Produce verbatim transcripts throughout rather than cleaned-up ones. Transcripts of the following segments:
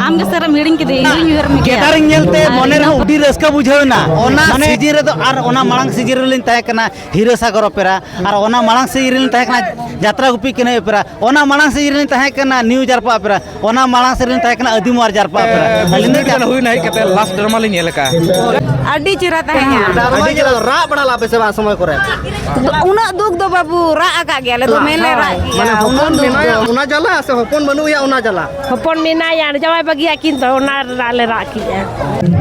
ᱟᱢᱜᱮ ᱥᱟᱨᱮᱢ ᱦᱤᱲᱤᱧ ᱠᱮᱫᱮ, ᱤᱧ ᱩᱭᱦᱟᱹᱨ ᱢᱮ ᱜᱮᱫᱟᱨᱤᱧ ᱧᱮᱞᱛᱮ ᱟᱨ ᱢᱚᱱᱮ ᱤᱧ ᱨᱮᱦᱚᱸ ᱫᱚ ᱟᱹᱰᱤ ᱨᱟᱹᱥᱠᱟᱹ ᱵᱩᱡᱷᱟᱹᱣ ᱮᱱᱟ᱾ ᱚᱱᱟ ᱢᱟᱱᱮ ᱥᱤᱡᱤᱱ ᱨᱮᱫᱚ ᱟᱨ ᱚᱱᱟ ᱢᱟᱲᱟᱝ ᱥᱤᱡᱤᱱ ᱨᱮᱞᱤᱧ ᱛᱟᱦᱮᱸ ᱠᱟᱱᱟ ᱦᱤᱨᱟᱹ ᱥᱟᱜᱚᱨ ᱚᱯᱮᱨᱟ, ᱟᱨ ᱚᱱᱟ ᱢᱟᱲᱟᱝ ᱥᱤᱡᱤᱱ ᱨᱮᱞᱤᱧ ᱛᱟᱦᱮᱸ ᱠᱟᱱᱟ ᱡᱟᱛᱨᱟ ᱜᱩᱯᱤ ᱠᱟᱹᱱᱟᱹᱭ ᱚᱯᱮᱨᱟ, ᱚᱱᱟ ᱢᱟᱲᱟᱝ ᱥᱤᱡᱤᱱ ᱨᱮᱞᱤᱧ ᱛᱟᱦᱮᱸ ᱠᱟᱱᱟ ᱱᱤᱭᱩ ᱡᱟᱨᱯᱟ ᱚᱯᱮᱨᱟ, ᱚᱱᱟ ᱢᱟᱲᱟᱝ ᱥᱤᱡᱤᱱ ᱨᱮᱞᱤᱧ ᱛᱟᱦᱮᱸ ᱠᱟᱱᱟ ᱟᱹᱫᱤᱢ ᱟᱨ ᱡᱟᱨᱯᱟ ᱚᱯᱮᱨᱟ᱾ ᱟᱹᱞᱤᱧ ᱫᱚ ᱦᱩᱭᱱᱟ ᱦᱮᱡ ᱠᱟᱛᱮ ᱞᱟᱥᱴ ᱰᱨᱟᱢᱟ ᱞᱤᱧ ᱧᱮᱞ ᱟᱠᱟᱫᱼᱟ᱾ ᱟᱹᱰᱤ ᱪᱮᱦᱨᱟ ᱛᱟᱦᱮᱸ ᱠᱟᱱᱟ᱾ ᱟᱹᱰᱤ ᱪᱮᱦᱨᱟ᱾ ᱨᱟᱜ ᱵᱟᱲᱟ ᱞᱟᱜ ᱯᱮ ᱥᱮ ᱵᱟᱝ ᱥᱚᱢᱚᱭ ᱠᱚᱨᱮ? ᱩᱱᱟᱹᱜ ᱫᱩᱠ ᱫᱚ ᱵᱟᱹᱵᱩ, ᱨᱟᱜ ᱟᱠᱟᱫ ᱜᱮᱭᱟᱞᱮ, ᱫᱚᱢᱮ ᱞᱮ ᱨᱟᱜ ᱜᱮᱭᱟ᱾ ᱢᱟᱱᱮ ᱩᱱᱟᱹᱜ ᱦᱚᱯᱚᱱ ᱫᱩᱠ ᱢᱮᱱᱟᱭᱟ ᱫᱚ᱾ ᱚᱱᱟ ᱡᱟᱞᱟ ᱥᱮ ᱦᱚᱯᱚᱱ ᱵᱟᱹᱱᱩᱜ ᱮᱭᱟ ᱚᱱᱟ ᱡᱟᱞᱟ? ᱦᱚᱯᱚᱱ ᱢᱮᱱᱟᱭᱟ, ᱡᱟᱶᱟᱭ ᱵᱟᱹᱜᱤᱭᱟᱜ ᱠᱤᱱ ᱫᱚ, ᱚᱱᱟ ᱨᱮᱱᱟᱜ ᱞᱮ ᱨᱟᱜ ᱠᱮᱜᱼᱟ᱾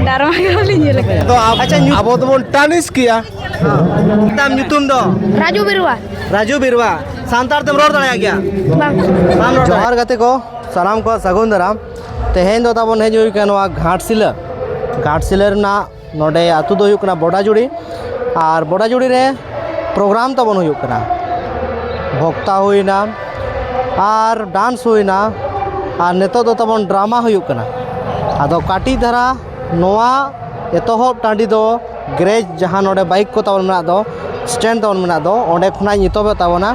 ᱰᱟᱨᱢᱟ ᱜᱮ ᱵᱟᱹᱞᱤᱧ ᱧᱮᱞ ᱟᱠᱟᱫᱟ᱾ ᱛᱚ ᱟᱵ-, ᱟᱪᱪᱷᱟ, ᱧᱩ- ᱟᱵᱚ ᱫᱚᱵᱚᱱ ᱴᱟᱱᱤᱥ ᱠᱮᱜᱼᱟ᱾ ᱛᱟᱢ ᱧᱩᱛᱩᱢ ᱫᱚ? ᱨᱟᱡᱩ ᱵᱮᱨᱩᱣᱟ᱾ ᱨᱟᱡᱩ ᱵᱮᱨᱩᱣᱟ᱾ ᱥᱟᱱᱛᱟᱲ ᱛᱮᱢ ᱨᱚᱲ ᱫᱟᱲᱮᱭᱟᱜ ᱜᱮᱭᱟ? ᱵᱟᱝ᱾ ᱵᱟᱢ ᱨᱚᱲ ᱡᱚᱦᱟᱨ ᱫᱟᱲᱮᱭᱟᱜᱼᱟ? ᱜᱟᱛᱮ ᱠᱚ, ᱥᱟᱱᱟᱢ ᱠᱚᱣᱟᱜ ᱥᱟᱹᱜᱩᱱ ᱫᱟᱨᱟᱢ᱾ ᱛᱮᱦᱮᱧ ᱫᱚ ᱛᱟᱵᱚᱱ ᱦᱮᱡ ᱦᱩᱭ ᱠᱟᱱᱟ ᱱᱚᱣᱟ ᱜᱷᱟᱴᱥᱤᱞᱟᱹ᱾ ᱜᱷᱟᱴᱥᱤᱞᱟᱹ ᱨᱮᱱᱟᱜ ᱱᱚᱰᱮ ᱟᱹᱛᱩ ᱫᱚ ᱦᱩᱭᱩᱜ ᱠᱟᱱᱟ ᱵᱚᱰᱟᱡᱩᱲᱤ᱾ ᱟᱨ ᱵᱚᱰᱟᱡᱩᱲᱤ ᱨᱮ ᱯᱨᱳᱜᱨᱟᱢ ᱛᱟᱵᱚᱱ ᱦᱩᱭᱩᱜ ᱠᱟᱱᱟ, ᱵᱷᱚᱠᱛᱟ ᱦᱩᱭᱱᱟ ᱟᱨ ᱰᱟᱱᱥ ᱦᱩᱭᱱᱟ, ᱟᱨ ᱱᱤᱛᱚᱜ ᱫᱚ ᱛᱟᱵᱚᱱ ᱰᱨᱟᱢᱟ ᱦᱩᱭᱩᱜ ᱠᱟᱱᱟ᱾ ᱟᱫᱚ ᱠᱟᱹᱴᱤᱡ ᱫᱷᱟᱨᱟ ᱱᱚᱣᱟ ᱮᱛᱚᱦᱚᱵ ᱴᱟᱺᱰᱤ ᱫᱚ ᱜᱮᱨᱮᱡᱽ, ᱡᱟᱦᱟᱸ ᱱᱚᱰᱮ ᱵᱟᱭᱤᱠ ᱠᱚ ᱛᱟᱵᱚᱱ ᱢᱮᱱᱟᱜ ᱫᱚ, ᱥᱴᱮᱱᱰ ᱛᱟᱵᱚᱱ ᱢᱮᱱᱟᱜ ᱫᱚ, ᱚᱸᱰᱮ ᱠᱷᱚᱱᱟᱜ ᱤᱧ ᱮᱛᱚᱦᱚᱵᱮᱫ ᱛᱟᱵᱚᱱᱟ᱾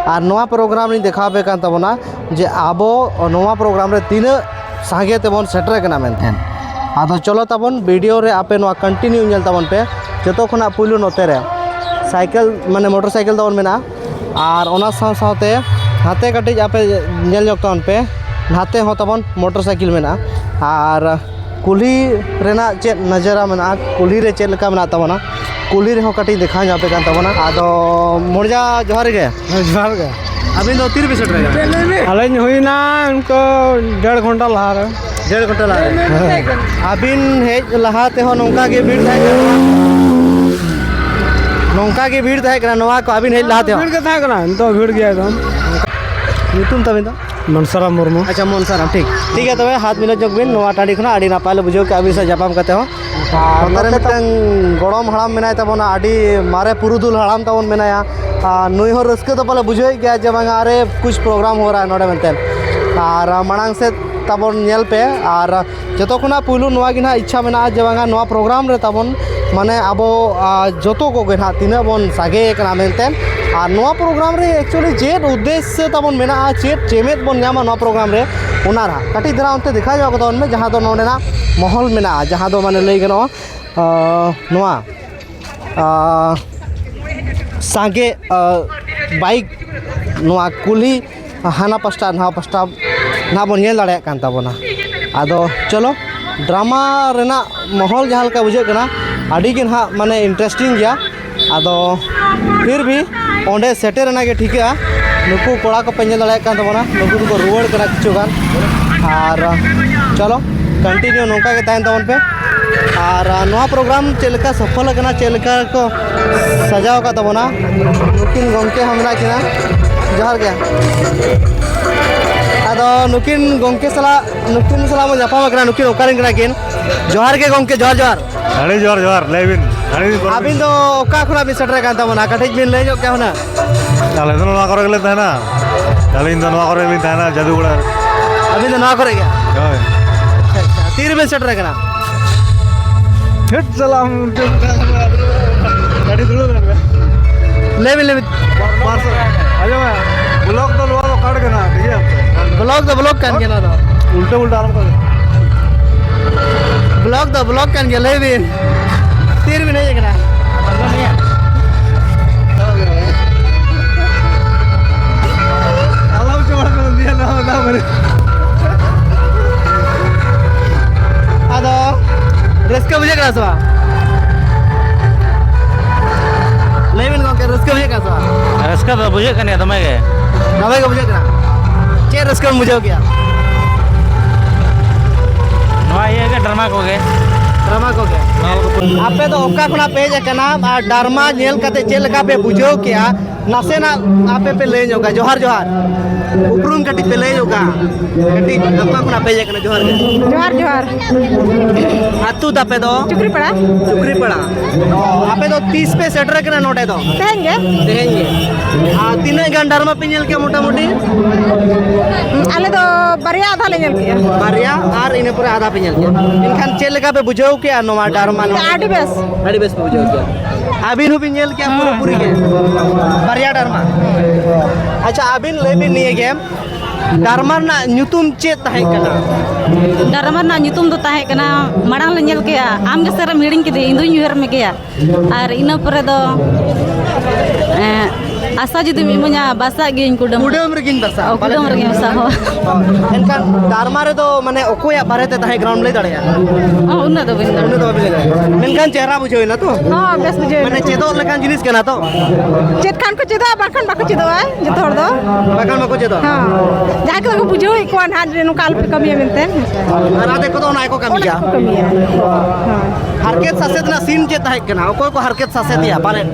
ᱟᱨ ᱱᱚᱣᱟ ᱯᱨᱳᱜᱨᱟᱢ ᱨᱤᱧ ᱫᱮᱠᱷᱟᱣ ᱟᱯᱮ ᱠᱟᱱ ᱛᱟᱵᱚᱱᱟ ᱡᱮ ᱟᱵᱚ ᱱᱚᱣᱟ ᱯᱨᱳᱜᱨᱟᱢ ᱨᱮ ᱛᱤᱱᱟᱹᱜ ᱥᱟᱸᱜᱮ ᱛᱮᱵᱚᱱ ᱥᱮᱴᱮᱨ ᱠᱟᱱᱟ ᱢᱮᱱᱛᱮ᱾ ᱟᱫᱚ ᱪᱚᱞᱚ ᱛᱟᱵᱚᱱ, ᱵᱷᱤᱰᱤᱭᱳ ᱨᱮ ᱟᱯᱮ ᱱᱚᱣᱟ ᱠᱚᱱᱴᱤᱱᱤᱭᱩ ᱧᱮᱞ ᱛᱟᱵᱚᱱ ᱯᱮ᱾ ᱡᱚᱛᱚ ᱠᱷᱚᱱᱟᱜ ᱯᱩᱭᱞᱩ ᱱᱚᱛᱮ ᱨᱮ ᱥᱟᱭᱠᱮᱞ, ᱢᱟᱱᱮ ᱢᱚᱴᱚᱨ ᱥᱟᱭᱠᱮᱞ ᱛᱟᱵᱚᱱ ᱢᱮᱱᱟᱜᱼᱟ, ᱟᱨ ᱚᱱᱟ ᱥᱟᱶ ᱥᱟᱶᱛᱮ ᱱᱟᱛᱮ ᱠᱟᱹᱴᱤᱡ ᱟᱯᱮ ᱧᱮᱞ ᱧᱚᱜ ᱛᱟᱵᱚᱱ ᱯᱮ, ᱱᱟᱛᱮ ᱦᱚᱸ ᱛᱟᱵᱚᱱ ᱢᱚᱴᱚᱨ ᱥᱟᱭᱠᱮᱞ ᱢᱮᱱᱟᱜᱼᱟ᱾ ᱟᱨ ᱠᱩᱞᱦᱤ ᱨᱮᱱᱟᱜ ᱪᱮᱫ ᱱᱟᱡᱟᱨᱟ ᱢᱮᱱᱟᱜᱼᱟ, ᱠᱩᱞᱦᱤ ᱨᱮ ᱪᱮᱫ ᱞᱮᱠᱟ ᱢᱮᱱᱟᱜ ᱛᱟᱵᱚᱱᱟ, ᱠᱩᱞᱦᱤ ᱨᱮᱦᱚᱸ ᱠᱟᱹᱴᱤᱡ ᱫᱮᱠᱷᱟᱣ ᱧᱚᱜ ᱟᱯᱮ ᱠᱟᱱ ᱛᱟᱵᱚᱱᱟ᱾ ᱟᱫᱚ ᱢᱚᱬᱡᱟ ᱡᱚᱦᱟᱨ ᱜᱮ᱾ ᱦᱮᱸ, ᱡᱚᱦᱟᱨ ᱜᱮ᱾ ᱟᱹᱵᱤᱱ ᱫᱚ ᱛᱤ ᱨᱮᱵᱤᱱ ᱥᱮᱴᱮᱨ ᱟᱠᱟᱱᱟ? ᱟᱹᱞᱤᱧ ᱦᱩᱭᱱᱟ ᱤᱱᱠᱟᱹ ᱰᱮᱲ ᱜᱷᱚᱱᱴᱟ ᱞᱟᱦᱟ ᱨᱮ᱾ ᱰᱮᱲ ᱜᱷᱚᱱᱴᱟ ᱞᱟᱦᱟ ᱨᱮ? ᱦᱮᱸ᱾ ᱟᱹᱵᱤᱱ ᱦᱮᱡ ᱞᱟᱦᱟ ᱛᱮᱦᱚᱸ ᱱᱚᱝᱠᱟ ᱜᱮ ᱵᱷᱤᱲ ᱛᱟᱦᱮᱸ ᱠᱟᱱᱟ? ᱱᱚᱝᱠᱟ ᱜᱮ ᱵᱷᱤᱲ ᱛᱟᱦᱮᱸ ᱠᱟᱱᱟ ᱱᱚᱣᱟ ᱠᱚ ᱟᱹᱵᱤᱱ ᱦᱮᱡ ᱞᱟᱦᱟ ᱛᱮᱦᱚᱸ? ᱵᱷᱤᱲ ᱜᱮ ᱛᱟᱦᱮᱸ ᱠᱟᱱᱟ, ᱱᱤᱛᱚᱜ ᱵᱷᱤᱲ ᱜᱮᱭᱟ ᱮᱠᱫᱚᱢ᱾ ᱧᱩᱛᱩᱢ ᱛᱟᱵᱤᱱ ᱫᱚ? ᱢᱚᱱᱥᱟᱨᱟᱢ ᱢᱩᱨᱢᱩ᱾ ᱟᱪᱪᱷᱟ, ᱢᱚᱱᱥᱟᱨᱟᱢ, ᱴᱷᱤᱠ᱾ ᱴᱷᱤᱠ ᱜᱮᱭᱟ, ᱛᱚᱵᱮ ᱦᱟᱛ ᱢᱤᱞᱟᱹᱣ ᱧᱚᱜ ᱵᱤᱱ ᱱᱚᱣᱟ ᱴᱟᱺᱰᱤ ᱠᱷᱚᱱᱟᱜ᱾ ᱟᱹᱰᱤ ᱱᱟᱯᱟᱭ ᱞᱮ ᱵᱩᱡᱷᱟᱹᱣ ᱠᱮᱫᱼᱟ ᱟᱹᱵᱤᱱ ᱥᱟᱶ ᱧᱟᱯᱟᱢ ᱠᱟᱛᱮ ᱦᱚᱸ᱾ ᱟᱨ ᱱᱚᱛᱮ ᱱᱚᱛᱮ ᱢᱤᱫᱴᱟᱝ ᱜᱚᱲᱚᱢ ᱦᱟᱲᱟᱢ ᱢᱮᱱᱟᱭ ᱛᱟᱵᱚᱱᱟ, ᱟᱹᱰᱤ ᱢᱟᱨᱮ ᱯᱩᱨᱩᱫᱷᱩᱞ ᱦᱟᱲᱟᱢ ᱛᱟᱵᱚᱱ ᱢᱮᱱᱟᱭᱟ᱾ ᱟᱨ ᱱᱩᱭ ᱦᱚᱸ ᱨᱟᱹᱥᱠᱟᱹ ᱫᱚ ᱯᱟᱞᱮ ᱵᱩᱡᱷᱟᱹᱣᱮᱫ ᱜᱮᱭᱟ ᱡᱮ ᱵᱟᱝᱟ ᱨᱮ ᱠᱩᱪ ᱯᱨᱳᱜᱨᱟᱢ ᱦᱳ ᱨᱟᱦᱟ ᱦᱟᱭ ᱱᱚᱰᱮ ᱢᱮᱱᱛᱮ᱾ ᱟᱨ ᱢᱟᱲᱟᱝ ᱥᱮᱫ ᱛᱟᱵᱚᱱ ᱧᱮᱞ ᱯᱮ᱾ ᱟᱨ ᱡᱚᱛᱚ ᱠᱷᱚᱱᱟᱜ ᱯᱩᱭᱞᱩ ᱱᱚᱣᱟ ᱜᱮ ᱱᱟᱦᱟᱜ ᱤᱪᱪᱷᱟ ᱢᱮᱱᱟᱜᱼᱟ ᱡᱮ ᱵᱟᱝᱟ ᱱᱚᱣᱟ ᱯᱨᱳᱜᱨᱟᱢ ᱨᱮ ᱛᱟᱵᱚᱱ, ᱢᱟᱱᱮ, ᱟᱵᱚ, ᱟ, ᱡᱚᱛᱚ ᱠᱚᱜᱮ ᱱᱟᱦᱟᱜ ᱛᱤᱱᱟᱹᱜ ᱵᱚᱱ ᱥᱟᱸᱜᱮ ᱟᱠᱟᱱᱟ ᱢᱮᱱᱛᱮ, ᱟᱨ ᱱᱚᱣᱟ ᱯᱨᱳᱜᱨᱟᱢ ᱨᱮ actually ᱪᱮᱫ ᱩᱫᱽᱫᱮᱥᱥᱚ ᱛᱟᱵᱚᱱ ᱢᱮᱱᱟᱜᱼᱟ, ᱪᱮᱫ ᱪᱮᱢᱮᱫ ᱵᱚᱱ ᱧᱟᱢᱟ ᱱᱚᱣᱟ ᱯᱨᱳᱜᱨᱟᱢ ᱨᱮ, ᱚᱱᱟ ᱨᱮ ᱠᱟᱹᱴᱤᱡ ᱫᱷᱟᱨᱟ ᱚᱱᱛᱮ ᱫᱮᱠᱷᱟᱣ ᱧᱚᱜ ᱠᱟᱛᱟ ᱵᱚᱱ ᱢᱮ, ᱡᱟᱦᱟᱸ ᱫᱚ ᱱᱚᱰᱮᱱᱟᱜ ᱢᱚᱦᱚᱞ ᱢᱮᱱᱟᱜᱼᱟ, ᱡᱟᱦᱟᱸ ᱫᱚ ᱢᱟᱱᱮ ᱞᱟᱹᱭ ᱜᱟᱱᱚᱜᱼᱟ, ᱟᱸ, ᱱᱚᱣᱟ, ᱟᱸ, ᱥᱟᱸᱜᱮ, ᱟᱸ, ᱵᱟᱭᱤᱠ ᱱᱚᱣᱟ ᱠᱩᱞᱦᱤ ᱦᱟᱱᱟ ᱯᱟᱥᱴᱟ ᱱᱚᱣᱟ ᱯᱟᱥᱴᱟ ᱱᱟᱦᱟᱜ ᱵᱚᱱ ᱧᱮᱞ ᱫᱟᱲᱮᱭᱟᱜ ᱠᱟᱱ ᱛᱟᱵᱚᱱᱟ᱾ ᱟᱫᱚ ᱪᱚᱞᱚ, ᱰᱨᱟᱢᱟ ᱨᱮᱱᱟᱜ ᱢᱚᱦᱚᱞ ᱡᱟᱦᱟᱸ ᱞᱮᱠᱟ ᱵᱩᱡᱷᱟᱹᱜ ᱠᱟᱱᱟ, ᱟᱹᱰᱤ ᱜᱮ ᱱᱟᱦᱟᱜ ᱢᱟᱱᱮ interesting ᱜᱮᱭᱟ᱾ ᱟᱫᱚ ᱯᱷᱤᱨ ᱵᱷᱤ ᱚᱸᱰᱮ ᱥᱮᱴᱮᱨ ᱨᱮᱱᱟᱜ ᱜᱮ ᱴᱷᱤᱠᱟᱹᱜᱼᱟ᱾ ᱱᱩᱠᱩ ᱠᱚᱲᱟ ᱠᱚᱯᱮ ᱧᱮᱞ ᱫᱟᱲᱮᱭᱟᱜ ᱠᱟᱱ ᱛᱟᱵᱚᱱᱟ, ᱱᱩᱠᱩ ᱫᱚᱠᱚ ᱨᱩᱣᱟᱹᱲ ᱠᱟᱱᱟ ᱠᱤᱪᱷᱩ ᱜᱟᱱ᱾ ᱟᱨ ᱪᱚᱞᱚ, continue ᱱᱚᱝᱠᱟ ᱜᱮ ᱛᱟᱦᱮᱱ ᱛᱟᱵᱚᱱ ᱯᱮ᱾ ᱟᱨ ᱱᱚᱣᱟ ᱯᱨᱳᱜᱨᱟᱢ ᱪᱮᱫ ᱞᱮᱠᱟ ᱥᱚᱯᱷᱚᱞ ᱟᱠᱟᱱᱟ, ᱪᱮᱫ ᱞᱮᱠᱟ ᱠᱚ ᱥᱟᱡᱟᱣ ᱟᱠᱟᱫ ᱛᱟᱵᱚᱱᱟ, ᱱᱩᱠᱤᱱ ᱜᱚᱢᱠᱮ ᱦᱚᱸ ᱢᱮᱱᱟᱜ ᱠᱤᱱᱟ᱾ ᱡᱚᱦᱟᱨ ᱜᱮ᱾ ᱟᱫᱚ ᱱᱩᱠᱤᱱ ᱜᱚᱢᱠᱮ ᱥᱟᱞᱟᱜ, ᱱᱩᱠᱤᱱ ᱥᱟᱞᱟᱜ ᱵᱚᱱ ᱧᱟᱯᱟᱢ ᱟᱠᱟᱱᱟ, ᱱᱩᱠᱤᱱ ᱚᱠᱟ ᱨᱮᱱ ᱠᱟᱱᱟ ᱠᱤᱱ? ᱡᱚᱦᱟᱨ ᱜᱮ ᱜᱚᱢᱠᱮ, ᱡᱚᱦᱟᱨ ᱡᱚᱦᱟᱨ᱾ ᱟᱹᱰᱤ ᱡᱚᱦᱟᱨ ᱡᱚᱦᱟᱨ, ᱞᱟᱹᱭ ᱵᱤᱱ᱾ ᱟᱹᱰᱤ ᱫᱤᱱ ᱯᱚᱨᱮ ᱟᱹᱵᱤᱱ ᱵᱤᱱ ᱫᱚ ᱚᱠᱟ ᱠᱷᱚᱱᱟᱜ ᱵᱤᱱ ᱥᱮᱴᱮᱨ ᱟᱠᱟᱱ ᱛᱟᱵᱚᱱᱟ? ᱠᱟᱹᱴᱤᱡ ᱵᱤᱱ ᱞᱟᱹᱭ ᱧᱚᱜ ᱠᱮᱭᱟ ᱦᱩᱱᱟᱹᱝ? ᱟᱞᱮ ᱫᱚ ᱱᱚᱣᱟ ᱠᱚᱨᱮ ᱜᱮᱞᱮ ᱛᱟᱦᱮᱱᱟ᱾ ᱟᱹᱞᱤᱧ ᱫᱚ ᱱᱚᱣᱟ ᱠᱚᱨᱮ ᱜᱮᱞᱤᱧ ᱛᱟᱦᱮᱱᱟ, ᱡᱟᱹᱫᱩᱜᱚᱲᱟ ᱨᱮ᱾ ᱟᱹᱵᱤᱱ ᱫᱚ ᱱᱚᱣᱟ ᱠᱚᱨᱮ ᱜᱮ? ᱦᱳᱭ᱾ ᱟᱪᱪᱷᱟ, ᱟᱪᱪᱷᱟ᱾ ᱛᱤ ᱨᱮᱵᱤᱱ ᱥᱮᱴᱮᱨ ᱟᱠᱟᱱᱟ? ᱪᱮᱫ ᱪᱟᱞᱟᱜ ᱟᱢ? ᱜᱟᱹᱰᱤ ᱫᱩᱲᱩᱵ ᱞᱮᱱ ᱜᱮ᱾ ᱞᱟᱹᱭ ᱵᱤᱱ, ᱞᱟᱹᱭ ᱵᱤᱱ᱾ ᱯᱟᱨᱥᱚᱱ, ᱟᱸᱡᱚᱢ ᱢᱮ, ᱵᱞᱚᱠ ᱫᱚ ᱱᱚᱣᱟ ᱫᱚ ᱠᱟᱴ ᱠᱟᱱᱟ, ᱴᱷᱤᱠ ᱜᱮᱭᱟ? ᱵᱞᱚᱠ ᱫᱚ ᱵᱞᱚᱠ ᱠᱟᱱ ᱜᱮᱭᱟ ᱱᱚᱣᱟ ᱫᱚ᱾ ᱩᱞᱴᱟᱹ ᱩᱞᱴᱟᱹ ᱟᱞᱚᱢ ᱠᱟᱹᱢᱤ᱾ ᱵᱞᱚᱠ ᱫᱚ ᱵᱞᱚᱠ ᱠᱟᱱ ᱜᱮᱭᱟ, ᱞᱟᱹᱭ ᱵᱤᱱ᱾ ᱛᱤ ᱨᱮᱵᱤᱱ ᱦᱮᱡ ᱟᱠᱟᱱᱟ? ᱟᱞᱚᱢ ᱪᱚᱲ ᱠᱚ ᱫᱤᱭᱟ ᱱᱚᱣᱟ ᱫᱚ ᱢᱟᱱᱮ᱾ ᱟᱫᱚ ᱨᱟᱹᱥᱠᱟᱹ ᱵᱩᱡᱷᱟᱹᱜ ᱠᱟᱱᱟ ᱥᱮ ᱵᱟᱝ? ᱞᱟᱹᱭ ᱵᱤᱱ ᱜᱚᱢᱠᱮ, ᱨᱟᱹᱥᱠᱟᱹ ᱵᱩᱡᱷᱟᱹᱜ ᱠᱟᱱᱟ ᱥᱮ ᱵᱟᱝ? ᱨᱟᱹᱥᱠᱟᱹ ᱫᱚ ᱵᱩᱡᱷᱟᱹᱜ ᱠᱟᱱ ᱜᱮᱭᱟ ᱫᱚᱢᱮ ᱜᱮ᱾ ᱫᱚᱢᱮ ᱜᱮ ᱵᱩᱡᱷᱟᱹᱜ ᱠᱟᱱᱟ᱾ ᱪᱮᱫ ᱨᱟᱹᱥᱠᱟᱹᱢ ᱵᱩᱡᱷᱟᱹᱣ ᱠᱮᱜᱼᱟ? ᱱᱚᱣᱟ ᱤᱭᱟᱹ ᱜᱮ, ᱰᱨᱟᱢᱟ ᱠᱚᱜᱮ᱾ ᱰᱨᱟᱢᱟ ᱠᱚᱜᱮ᱾ ᱱᱚᱣᱟ ᱠᱚ ᱟᱯᱮ ᱫᱚ ᱚᱠᱟ ᱠᱷᱚᱱᱟᱜ ᱯᱮ ᱦᱮᱡ ᱟᱠᱟᱱᱟ ᱟᱨ ᱰᱨᱟᱢᱟ ᱧᱮᱞ ᱠᱟᱛᱮ ᱪᱮᱫ ᱞᱮᱠᱟ ᱯᱮ ᱵᱩᱡᱷᱟᱹᱣ ᱠᱮᱜᱼᱟ? ᱱᱟᱥᱮᱱᱟᱜ ᱟᱯᱮ ᱯᱮ ᱞᱟᱹᱭ ᱧᱚᱜᱟ᱾ ᱡᱚᱦᱟᱨ, ᱡᱚᱦᱟᱨ᱾ ᱩᱯᱨᱩᱢ ᱠᱟᱹᱴᱤᱡ ᱯᱮ ᱞᱟᱹᱭ ᱧᱚᱜᱟ᱾ ᱠᱟᱹᱴᱤᱡ ᱚᱠᱟ ᱠᱷᱚᱱᱟᱜ ᱯᱮ ᱦᱮᱡ ᱟᱠᱟᱱᱟ? ᱡᱚᱦᱟᱨ ᱜᱮ᱾ ᱡᱚᱦᱟᱨ, ᱡᱚᱦᱟᱨ᱾ ᱟᱹᱛᱩ ᱛᱟᱯᱮ ᱫᱚ? ᱪᱩᱠᱨᱤᱯᱟᱲᱟ᱾ ᱪᱩᱠᱨᱤᱯᱟᱲᱟ᱾ ᱚ, ᱟᱯᱮ ᱫᱚ ᱛᱤᱥ ᱯᱮ ᱥᱮᱴᱮᱨ ᱟᱠᱟᱱᱟ ᱱᱚᱰᱮ ᱫᱚ? ᱛᱮᱦᱮᱧ ᱜᱮ᱾ ᱛᱮᱦᱮᱧ ᱜᱮ᱾ ᱟᱨ ᱛᱤᱱᱟᱹᱜ ᱜᱟᱱ ᱰᱨᱟᱢᱟ ᱯᱮ ᱧᱮᱞ ᱠᱮᱜᱼᱟ ᱢᱚᱴᱟᱢᱩᱴᱤ? ᱟᱞᱮ ᱫᱚ ᱵᱟᱨᱭᱟ ᱟᱫᱷᱟ ᱞᱮ ᱧᱮᱞ ᱠᱮᱜᱼᱟ᱾ ᱵᱟᱨᱭᱟ ᱟᱨ ᱤᱱᱟᱹ ᱯᱚᱨᱮ ᱟᱫᱷᱟ ᱯᱮ ᱧᱮᱞ ᱠᱮᱜᱼᱟ᱾ ᱮᱱᱠᱷᱟᱱ ᱪᱮᱫ ᱞᱮᱠᱟ ᱯᱮ ᱵᱩᱡᱷᱟᱹᱣ ᱠᱮᱜᱼᱟ ᱱᱚᱣᱟ ᱰᱨᱟᱢᱟ? ᱟᱹᱰᱤ ᱵᱮᱥ᱾ ᱟᱹᱰᱤ ᱵᱮᱥ ᱯᱮ ᱵᱩᱡᱷᱟᱹᱣ ᱠᱮᱜᱼᱟ᱾ ᱟᱹᱵᱤᱱ ᱦᱚᱸᱵᱤᱱ ᱧᱮᱞ ᱠᱮᱜᱼᱟ ᱯᱩᱨᱟᱹᱯᱩᱨᱤ ᱜᱮ? ᱵᱟᱨᱭᱟ ᱰᱨᱟᱢᱟ᱾ ᱟᱪᱪᱷᱟ, ᱟᱹᱵᱤᱱ ᱞᱟᱹᱭ ᱵᱤᱱ ᱱᱤᱭᱟᱹ ᱜᱮ, ᱰᱨᱟᱢᱟ ᱨᱮᱱᱟᱜ ᱧᱩᱛᱩᱢ ᱪᱮᱫ ᱛᱟᱦᱮᱸ ᱠᱟᱱᱟ? ᱰᱨᱟᱢᱟ ᱨᱮᱱᱟᱜ ᱧᱩᱛᱩᱢ ᱫᱚ ᱛᱟᱦᱮᱸ ᱠᱟᱱᱟ, ᱢᱟᱲᱟᱝ ᱞᱮ ᱧᱮᱞ ᱠᱮᱜᱼᱟ, ᱟᱢ ᱜᱮ ᱥᱟᱨᱮᱢ ᱦᱤᱲᱤᱧ ᱠᱮᱫᱮᱭᱟ, ᱤᱧ ᱫᱩᱧ ᱩᱭᱦᱟᱹᱨ ᱢᱮᱜᱮᱭᱟ᱾ ᱟᱨ ᱤᱱᱟᱹ ᱯᱚᱨᱮ ᱫᱚ, ᱮᱸ, ᱟᱥᱟ ᱡᱩᱫᱤᱢ ᱤᱢᱟᱹᱧᱟ, ᱵᱟᱥᱟᱜ ᱜᱤᱭᱟᱹᱧ ᱠᱩᱰᱟᱹᱢ᱾ ᱠᱩᱰᱟᱹᱢ ᱨᱮᱜᱤᱧ ᱵᱟᱥᱟᱜᱼᱟ᱾ ᱚ, ᱠᱩᱰᱟᱹᱢ ᱨᱮᱜᱮᱧ ᱵᱟᱥᱟᱜᱼᱟ, ᱦᱳᱭ᱾ ᱮᱱᱠᱷᱟᱱ ᱰᱨᱟᱢᱟ ᱨᱮᱫᱚ ᱢᱟᱱᱮ ᱚᱠᱚᱭᱟᱜ ᱵᱟᱨᱮᱛᱮ ᱛᱟᱦᱮᱸ ᱠᱟᱱᱟ, ᱞᱟᱹᱭ ᱫᱟᱲᱮᱭᱟᱜᱼᱟ? ᱚ, ᱩᱱᱟᱹᱜ ᱫᱚ ᱵᱟᱹᱧ ᱫᱟᱲᱮᱭᱟᱜᱼᱟ᱾ ᱩᱱᱟᱹᱜ ᱫᱚ ᱵᱟᱵᱤᱱ ᱞᱟᱹᱭ ᱫᱟᱲᱮᱭᱟᱜᱼᱟ, ᱢᱮᱱᱠᱷᱟᱱ ᱪᱮᱦᱨᱟ ᱵᱩᱡᱷᱟᱹᱣ ᱮᱱᱟ ᱛᱚ? ᱦᱚᱸ, ᱵᱮᱥ ᱵᱩᱡᱷᱟᱹᱣ ᱮᱱᱟ᱾ ᱢᱟᱱᱮ ᱪᱮᱫᱚᱜ ᱞᱮᱠᱟᱱ ᱡᱤᱱᱤᱥ ᱠᱟᱱᱟ ᱛᱚ? ᱪᱮᱫ ᱠᱷᱟᱱ ᱠᱚ ᱪᱮᱫᱚᱜᱼᱟ, ᱵᱟᱝᱠᱷᱟᱱ ᱵᱟᱠᱚ ᱪᱮᱫᱚᱜᱼᱟ ᱡᱚᱛᱚ ᱦᱚᱲ ᱫᱚ᱾ ᱵᱟᱠᱷᱟᱱ ᱵᱟᱠᱚ ᱪᱮᱫᱚᱜᱼᱟ᱾ ᱦᱚᱸ, ᱡᱟᱦᱟᱸᱭ ᱠᱚᱫᱚ ᱠᱚ ᱵᱩᱡᱷᱟᱹᱣᱮᱫ ᱠᱚᱣᱟ ᱱᱟᱦᱟᱜ ᱡᱮ ᱱᱚᱝᱠᱟ ᱟᱞᱚᱯᱮ ᱠᱟᱹᱢᱤᱭᱟ ᱢᱮᱱᱛᱮ, ᱦᱮᱸ ᱥᱮ᱾ ᱟᱨ ᱟᱫᱷᱮᱠ ᱠᱚᱫᱚ ᱚᱱᱟ ᱜᱮᱠᱚ ᱠᱟᱹᱢᱤᱭᱟ᱾ ᱚᱱᱟ ᱜᱮᱠᱚ ᱠᱟᱹᱢᱤᱭᱟ᱾ ᱦᱚᱸ᱾ ᱦᱟᱨᱠᱮᱛ ᱥᱟᱥᱮᱛ ᱨᱮᱱᱟᱜ ᱥᱤᱱ ᱪᱮᱫ ᱛᱟᱦᱮᱸ ᱠᱟᱱᱟ? ᱚᱠᱚᱭ ᱠᱚ ᱦᱟᱨᱠᱮᱛ ᱥᱟᱥᱮᱛ ᱮᱭᱟ ᱯᱟᱞᱮᱱ?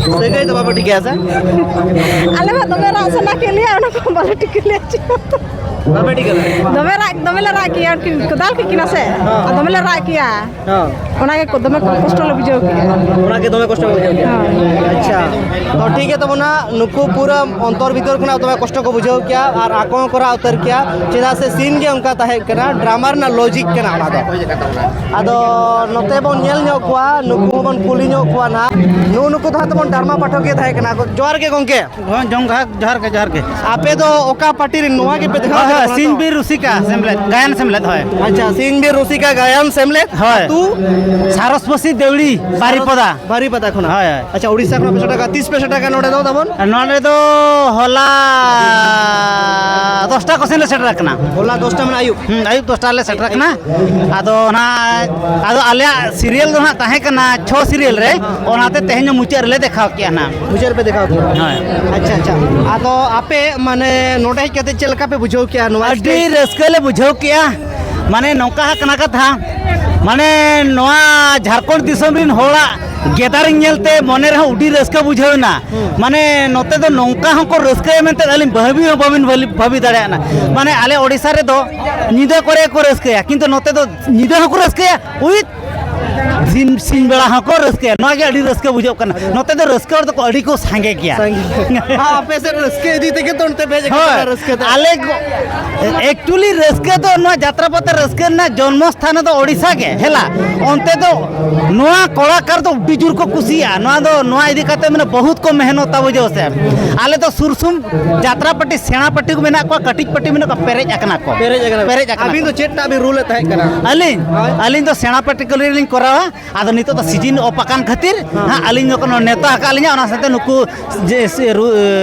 ᱥᱟᱹᱜᱟᱹᱭ ᱫᱚ ᱵᱟᱯᱮ ᱴᱷᱤᱠᱟᱹᱭᱟ ᱥᱮ? ᱟᱞᱮ ᱢᱟ ᱫᱚᱢᱮ ᱨᱟᱜ ᱥᱟᱱᱟ ᱠᱮᱫ ᱞᱮᱭᱟ, ᱚᱱᱟ ᱠᱚ ᱵᱟᱞᱮ ᱴᱷᱤᱠᱟᱹ ᱞᱮᱭᱟ ᱪᱮᱫ᱾ ᱵᱟᱯᱮ ᱴᱷᱤᱠᱟᱹ ᱞᱮᱭᱟ? ᱫᱚᱢᱮ ᱨᱟᱜ, ᱫᱚᱢᱮ ᱞᱮ ᱨᱟᱜ ᱠᱮᱭᱟ, ᱩᱱᱠᱤᱱ ᱠᱚ ᱫᱟᱞ ᱠᱮᱫ ᱠᱤᱱᱟ ᱥᱮ᱾ ᱦᱚᱸ᱾ ᱟᱨ ᱫᱚᱢᱮ ᱞᱮ ᱨᱟᱜ ᱠᱮᱭᱟ᱾ ᱦᱚᱸ᱾ ᱚᱱᱟ ᱜᱮ ᱠᱚ, ᱫᱚᱢᱮ ᱠᱚ ᱠᱚᱥᱴᱚ ᱞᱮ ᱵᱩᱡᱷᱟᱹᱣ ᱠᱮᱭᱟ᱾ ᱚᱱᱟ ᱜᱮ ᱫᱚᱢᱮ ᱠᱚᱥᱴᱚ ᱠᱚ ᱵᱩᱡᱷᱟᱹᱣ ᱠᱮᱭᱟ᱾ ᱦᱚᱸ᱾ ᱟᱪᱪᱷᱟ᱾ ᱛᱚ ᱴᱷᱤᱠ ᱜᱮ ᱛᱟᱵᱚᱱᱟ, ᱱᱩᱠᱩ ᱯᱩᱨᱟᱹ ᱚᱱᱛᱚᱨ ᱵᱷᱤᱛᱤᱨ ᱠᱷᱚᱱᱟᱜ ᱫᱚᱢᱮ ᱠᱚᱥᱴᱚ ᱠᱚ ᱵᱩᱡᱷᱟᱹᱣ ᱠᱮᱭᱟ ᱟᱨ ᱟᱠᱚ ᱦᱚᱸᱠᱚ ᱨᱟᱜ ᱩᱛᱟᱹᱨ ᱠᱮᱭᱟ, ᱪᱮᱫᱟᱜ ᱥᱮ ᱥᱤᱱ ᱜᱮ ᱚᱱᱠᱟ ᱛᱟᱦᱮᱸ ᱠᱟᱱᱟ, ᱰᱨᱟᱢᱟ ᱨᱮᱱᱟᱜ ᱞᱚᱡᱤᱠ ᱠᱟᱱᱟ ᱚᱱᱟ ᱫᱚ᱾ ᱟᱫᱚ ᱱᱚᱛᱮ ᱵᱚᱱ ᱧᱮᱞ ᱧᱚᱜ ᱠᱚᱣᱟ, ᱱᱩᱠᱩ ᱦᱚᱸᱵᱚᱱ ᱠᱩᱞᱤ ᱧᱚᱜ ᱠᱚᱣᱟ ᱱᱟᱦᱟᱜ᱾ ᱱᱩᱜᱼᱩ ᱱᱩᱠᱩ ᱫᱚ ᱦᱟᱸᱜ ᱛᱟᱵᱚᱱ ᱰᱨᱟᱢᱟ ᱯᱟᱴᱷᱚᱠᱤᱭᱟᱹ ᱛᱟᱦᱮᱸ ᱠᱟᱱᱟ ᱠᱚ᱾ ᱡᱚᱦᱟᱨ ᱜᱮ ᱜᱚᱝᱠᱮ᱾ ᱦᱚᱸ, ᱡᱚᱦᱟᱨ, ᱡᱚᱦᱟᱨ ᱜᱮ, ᱡᱚᱦᱟᱨ ᱜᱮ᱾ ᱟᱯᱮ ᱫᱚ ᱚᱠᱟ ᱯᱟᱨᱴᱤ ᱨᱮᱱ? ᱱᱚᱣᱟ ᱜᱮᱯᱮ ᱫᱮᱠᱷᱟᱣ ᱦᱳᱭ, ᱫᱟᱲᱮᱭᱟᱜ ᱦᱳᱭ, ᱠᱟᱱᱟ ᱛᱚ? ᱥᱤᱧ ᱵᱤᱨ ᱨᱩᱥᱤᱠᱟ ᱥᱮᱢᱞᱮᱫ, ᱜᱟᱭᱟᱱ ᱥᱮᱢᱞᱮᱫ, ᱦᱳᱭ᱾ ᱟᱪᱪᱷᱟ, ᱥᱤᱧ ᱵᱤᱨ ᱨᱩᱥᱤᱠᱟ ᱜᱟᱭᱟᱱ ᱥᱮᱢᱞᱮᱫ᱾ ᱦᱳᱭ᱾ ᱟᱹᱛᱩ? ᱥᱟᱨᱚᱥᱯᱚᱥᱤ ᱫᱮᱣᱲᱤ, ᱵᱟᱨᱤᱯᱚᱫᱟ᱾ ᱵᱟᱨᱤᱯᱚᱫᱟ ᱠᱷᱚᱱᱟᱜ? ᱦᱳᱭ, ᱦᱳᱭ᱾ ᱟᱪᱪᱷᱟ, ᱩᱲᱤᱥᱥᱟ ᱠᱷᱚᱱᱟᱜ ᱯᱮ ᱥᱮᱴᱮᱨ ᱟᱠᱟᱱᱟ᱾ ᱛᱤᱥ ᱯᱮ ᱥᱮᱴᱮᱨ ᱟᱠᱟᱱᱟ ᱱᱚᱰᱮ ᱫᱚ ᱛᱟᱵᱚᱱ? ᱱᱚᱰᱮ ᱫᱚ ᱦᱚᱞᱟ ᱫᱚᱥᱴᱟ ᱠᱚᱥᱮᱱ ᱞᱮ ᱥᱮᱴᱮᱨ ᱟᱠᱟᱱᱟ᱾ ᱦᱚᱞᱟ ᱫᱚᱥᱴᱟ ᱢᱟᱱᱮ ᱟᱹᱭᱩᱵ? ᱦᱩᱸ, ᱟᱹᱭᱩᱵ ᱫᱚᱥᱴᱟ ᱞᱮ ᱥᱮᱴᱮᱨ ᱟᱠᱟᱱᱟ᱾ ᱟᱫᱚ ᱚᱱᱟ, ᱟᱫᱚ ᱟᱞᱮᱭᱟᱜ ᱥᱤᱨᱤᱭᱟᱞ ᱫᱚ ᱦᱟᱸᱜ ᱛᱟᱦᱮᱸ ᱠᱟᱱᱟ ᱪᱷᱚ ᱥᱤᱨᱤᱭᱟᱞ ᱨᱮ, ᱚᱱᱟᱛᱮ ᱛᱮᱦᱮᱧ ᱫᱚ ᱢᱩᱪᱟᱹᱫ ᱨᱮᱞᱮ ᱫᱮᱠᱷᱟᱣ ᱠᱮᱜᱼᱟ ᱱᱟᱦᱟᱜ᱾ ᱢᱩᱪᱟᱹᱫ ᱨᱮᱯᱮ ᱫᱮᱠᱷᱟᱣ ᱠᱮᱜᱼᱟ? ᱦᱳᱭ᱾ ᱟᱪᱪᱷᱟ, ᱟᱪᱪᱷᱟ᱾ ᱟᱫᱚ ᱟᱯᱮ ᱢᱟᱱᱮ ᱱᱚᱰᱮ ᱦᱮᱡ ᱠᱟᱛᱮ ᱪᱮᱫ ᱞᱮᱠᱟ ᱯᱮ ᱵᱩᱡᱷᱟᱹᱣ ᱠᱮᱜᱼᱟ ᱱᱚᱣᱟ ᱟᱹᱰᱤ stage? ᱨᱟᱹᱥᱠᱟᱹ ᱞᱮ ᱵᱩᱡᱷᱟᱹᱣ ᱠᱮᱜᱼᱟ᱾ ᱢᱟᱱᱮ ᱱᱚᱝᱠᱟ ᱦᱟᱸᱜ ᱠᱟᱱᱟ ᱠᱟᱛᱷᱟ, ᱢᱟᱱᱮ ᱱᱚᱣᱟ ᱡᱷᱟᱲᱠᱷᱚᱸᱰ ᱫᱤᱥᱚᱢ ᱨᱮᱱ ᱦᱚᱲᱟᱜ gathering ᱧᱮᱞᱛᱮ ᱢᱚᱱᱮ ᱨᱮᱦᱚᱸ ᱟᱹᱰᱤ ᱨᱟᱹᱥᱠᱟᱹ ᱵᱩᱡᱷᱟᱹᱣ ᱮᱱᱟ᱾ ᱦᱩᱸ᱾ ᱢᱟᱱᱮ ᱱᱚᱛᱮ ᱫᱚ ᱱᱚᱝᱠᱟ ᱦᱚᱸᱠᱚ ᱨᱟᱹᱥᱠᱟᱹᱭᱟ ᱢᱮᱱᱛᱮ ᱟᱹᱞᱤᱧ ᱵᱷᱟᱹᱵᱤ ᱦᱚᱸ ᱵᱟᱵᱤᱱ ᱵᱷᱟᱹᱞᱤ-, ᱵᱷᱟᱹᱵᱤ ᱫᱟᱲᱮᱭᱟᱜᱼᱟ᱾ ᱢᱟᱱᱮ ᱟᱞᱮ ᱳᱰᱤᱥᱟ ᱨᱮᱫᱚ ᱧᱤᱫᱟᱹ ᱠᱚᱨᱮ ᱠᱚ ᱨᱟᱹᱥᱠᱟᱹᱭᱟ, ᱠᱤᱱᱛᱩ ᱱᱚᱛᱮ ᱫᱚ ᱧᱤᱫᱟᱹ ᱦᱚᱸᱠᱚ ᱨᱟᱹᱥᱠᱟᱹᱭᱟ with ᱥᱤᱧ, ᱥᱤᱧ ᱵᱮᱲᱟ ᱦᱚᱸᱠᱚ ᱨᱟᱹᱥᱠᱟᱹᱭᱟ᱾ ᱱᱚᱣᱟ ᱜᱮ ᱟᱹᱰᱤ ᱨᱟᱹᱥᱠᱟᱹ ᱵᱩᱡᱷᱟᱹᱜ ᱠᱟᱱᱟ᱾ ᱱᱚᱛᱮ ᱫᱚ ᱨᱟᱹᱥᱠᱟᱹ ᱦᱚᱲ ᱫᱚᱠᱚ ᱟᱹᱰᱤ ᱠᱚ ᱥᱟᱸᱜᱮ ᱜᱮᱭᱟ᱾ ᱥᱟᱸᱜᱮ᱾ ᱟᱨ ᱟᱯᱮ ᱥᱮᱫ ᱨᱟᱹᱥᱠᱟᱹ ᱤᱫᱤ ᱛᱮᱜᱮ ᱛᱚ ᱱᱚᱛᱮ ᱯᱮ ᱦᱮᱡ ᱟᱠᱟᱱᱟ, ᱦᱳᱭ, ᱨᱟᱹᱥᱠᱟᱹ ᱛᱮ᱾ ᱟᱞᱮ ᱠᱚ, actually ᱨᱟᱹᱥᱠᱟᱹ ᱫᱚ ᱱᱚᱣᱟ ᱡᱟᱛᱨᱟ ᱯᱟᱛᱟ ᱨᱟᱹᱥᱠᱟᱹ ᱨᱮᱱᱟᱜ ᱡᱚᱱᱢᱚ ᱥᱛᱷᱟᱱ ᱫᱚ ᱳᱰᱤᱥᱟ ᱜᱮ, ᱦᱮᱞᱟ᱾ ᱚᱱᱛᱮ ᱫᱚ ᱱᱚᱣᱟ ᱠᱚᱲᱟᱠᱟᱨ ᱫᱚ ᱟᱹᱰᱤ ᱡᱳᱨ ᱠᱚ ᱠᱩᱥᱤᱭᱟᱜᱼᱟ᱾ ᱱᱚᱣᱟ ᱫᱚ, ᱱᱚᱣᱟ ᱤᱫᱤ ᱠᱟᱛᱮ ᱢᱟᱱᱮ ᱵᱚᱦᱩᱛ ᱠᱚ ᱢᱮᱦᱱᱚᱛᱟ, ᱵᱩᱡᱷᱟᱹᱣ ᱥᱮ᱾ ᱟᱞᱮ ᱫᱚ ᱥᱩᱨ ᱥᱩᱨ ᱡᱟᱛᱨᱟ ᱯᱟᱹᱴᱤ, ᱥᱮᱬᱟ ᱯᱟᱹᱴᱤ ᱠᱚ ᱢᱮᱱᱟᱜ ᱠᱚᱣᱟ, ᱠᱟᱹᱴᱤᱡ ᱯᱟᱹᱴᱤ ᱢᱮᱱᱟᱜ ᱠᱚᱣᱟ, ᱯᱮᱨᱮᱡ ᱟᱠᱟᱱᱟ ᱠᱚ᱾ ᱯᱮᱨᱮᱡ ᱟᱠᱟᱱᱟ᱾ ᱯᱮᱨᱮᱡ ᱟᱠᱟᱱᱟ ᱟᱹᱵᱤᱱ ᱠᱚ᱾ ᱫᱚ ᱪᱮᱫ ᱴᱟᱜ ᱵᱤᱱ ᱨᱩᱞ ᱮᱫ ᱛᱟᱦᱮᱸ ᱠᱟᱱᱟ? ᱟᱹᱞᱤᱧ? ᱦᱳᱭ᱾ ᱟᱹᱞᱤᱧ ᱫᱚ ᱥᱮᱬᱟ ᱯᱟᱹᱴᱤ ᱠᱚ ᱞᱤᱧ ᱠᱚᱨᱟᱣᱟ᱾ ᱟᱫᱚ ᱱᱤᱛᱚᱜ ᱫᱚ ᱥᱤᱡᱤᱱ ᱚᱯᱷ ᱟᱠᱟᱱ ᱠᱷᱟᱹᱛᱤᱨ ᱦᱮᱸ᱾ ᱦᱟᱸᱜ ᱟᱹᱞᱤᱧ ᱫᱚ ᱠᱳᱱᱳ ᱱᱮᱣᱛᱟ ᱟᱠᱟᱫ ᱞᱤᱧᱟ, ᱚᱱᱟ ᱥᱟᱶᱛᱮ ᱱᱩᱠᱩ ᱡᱮ ᱥᱮ ᱨᱩ-,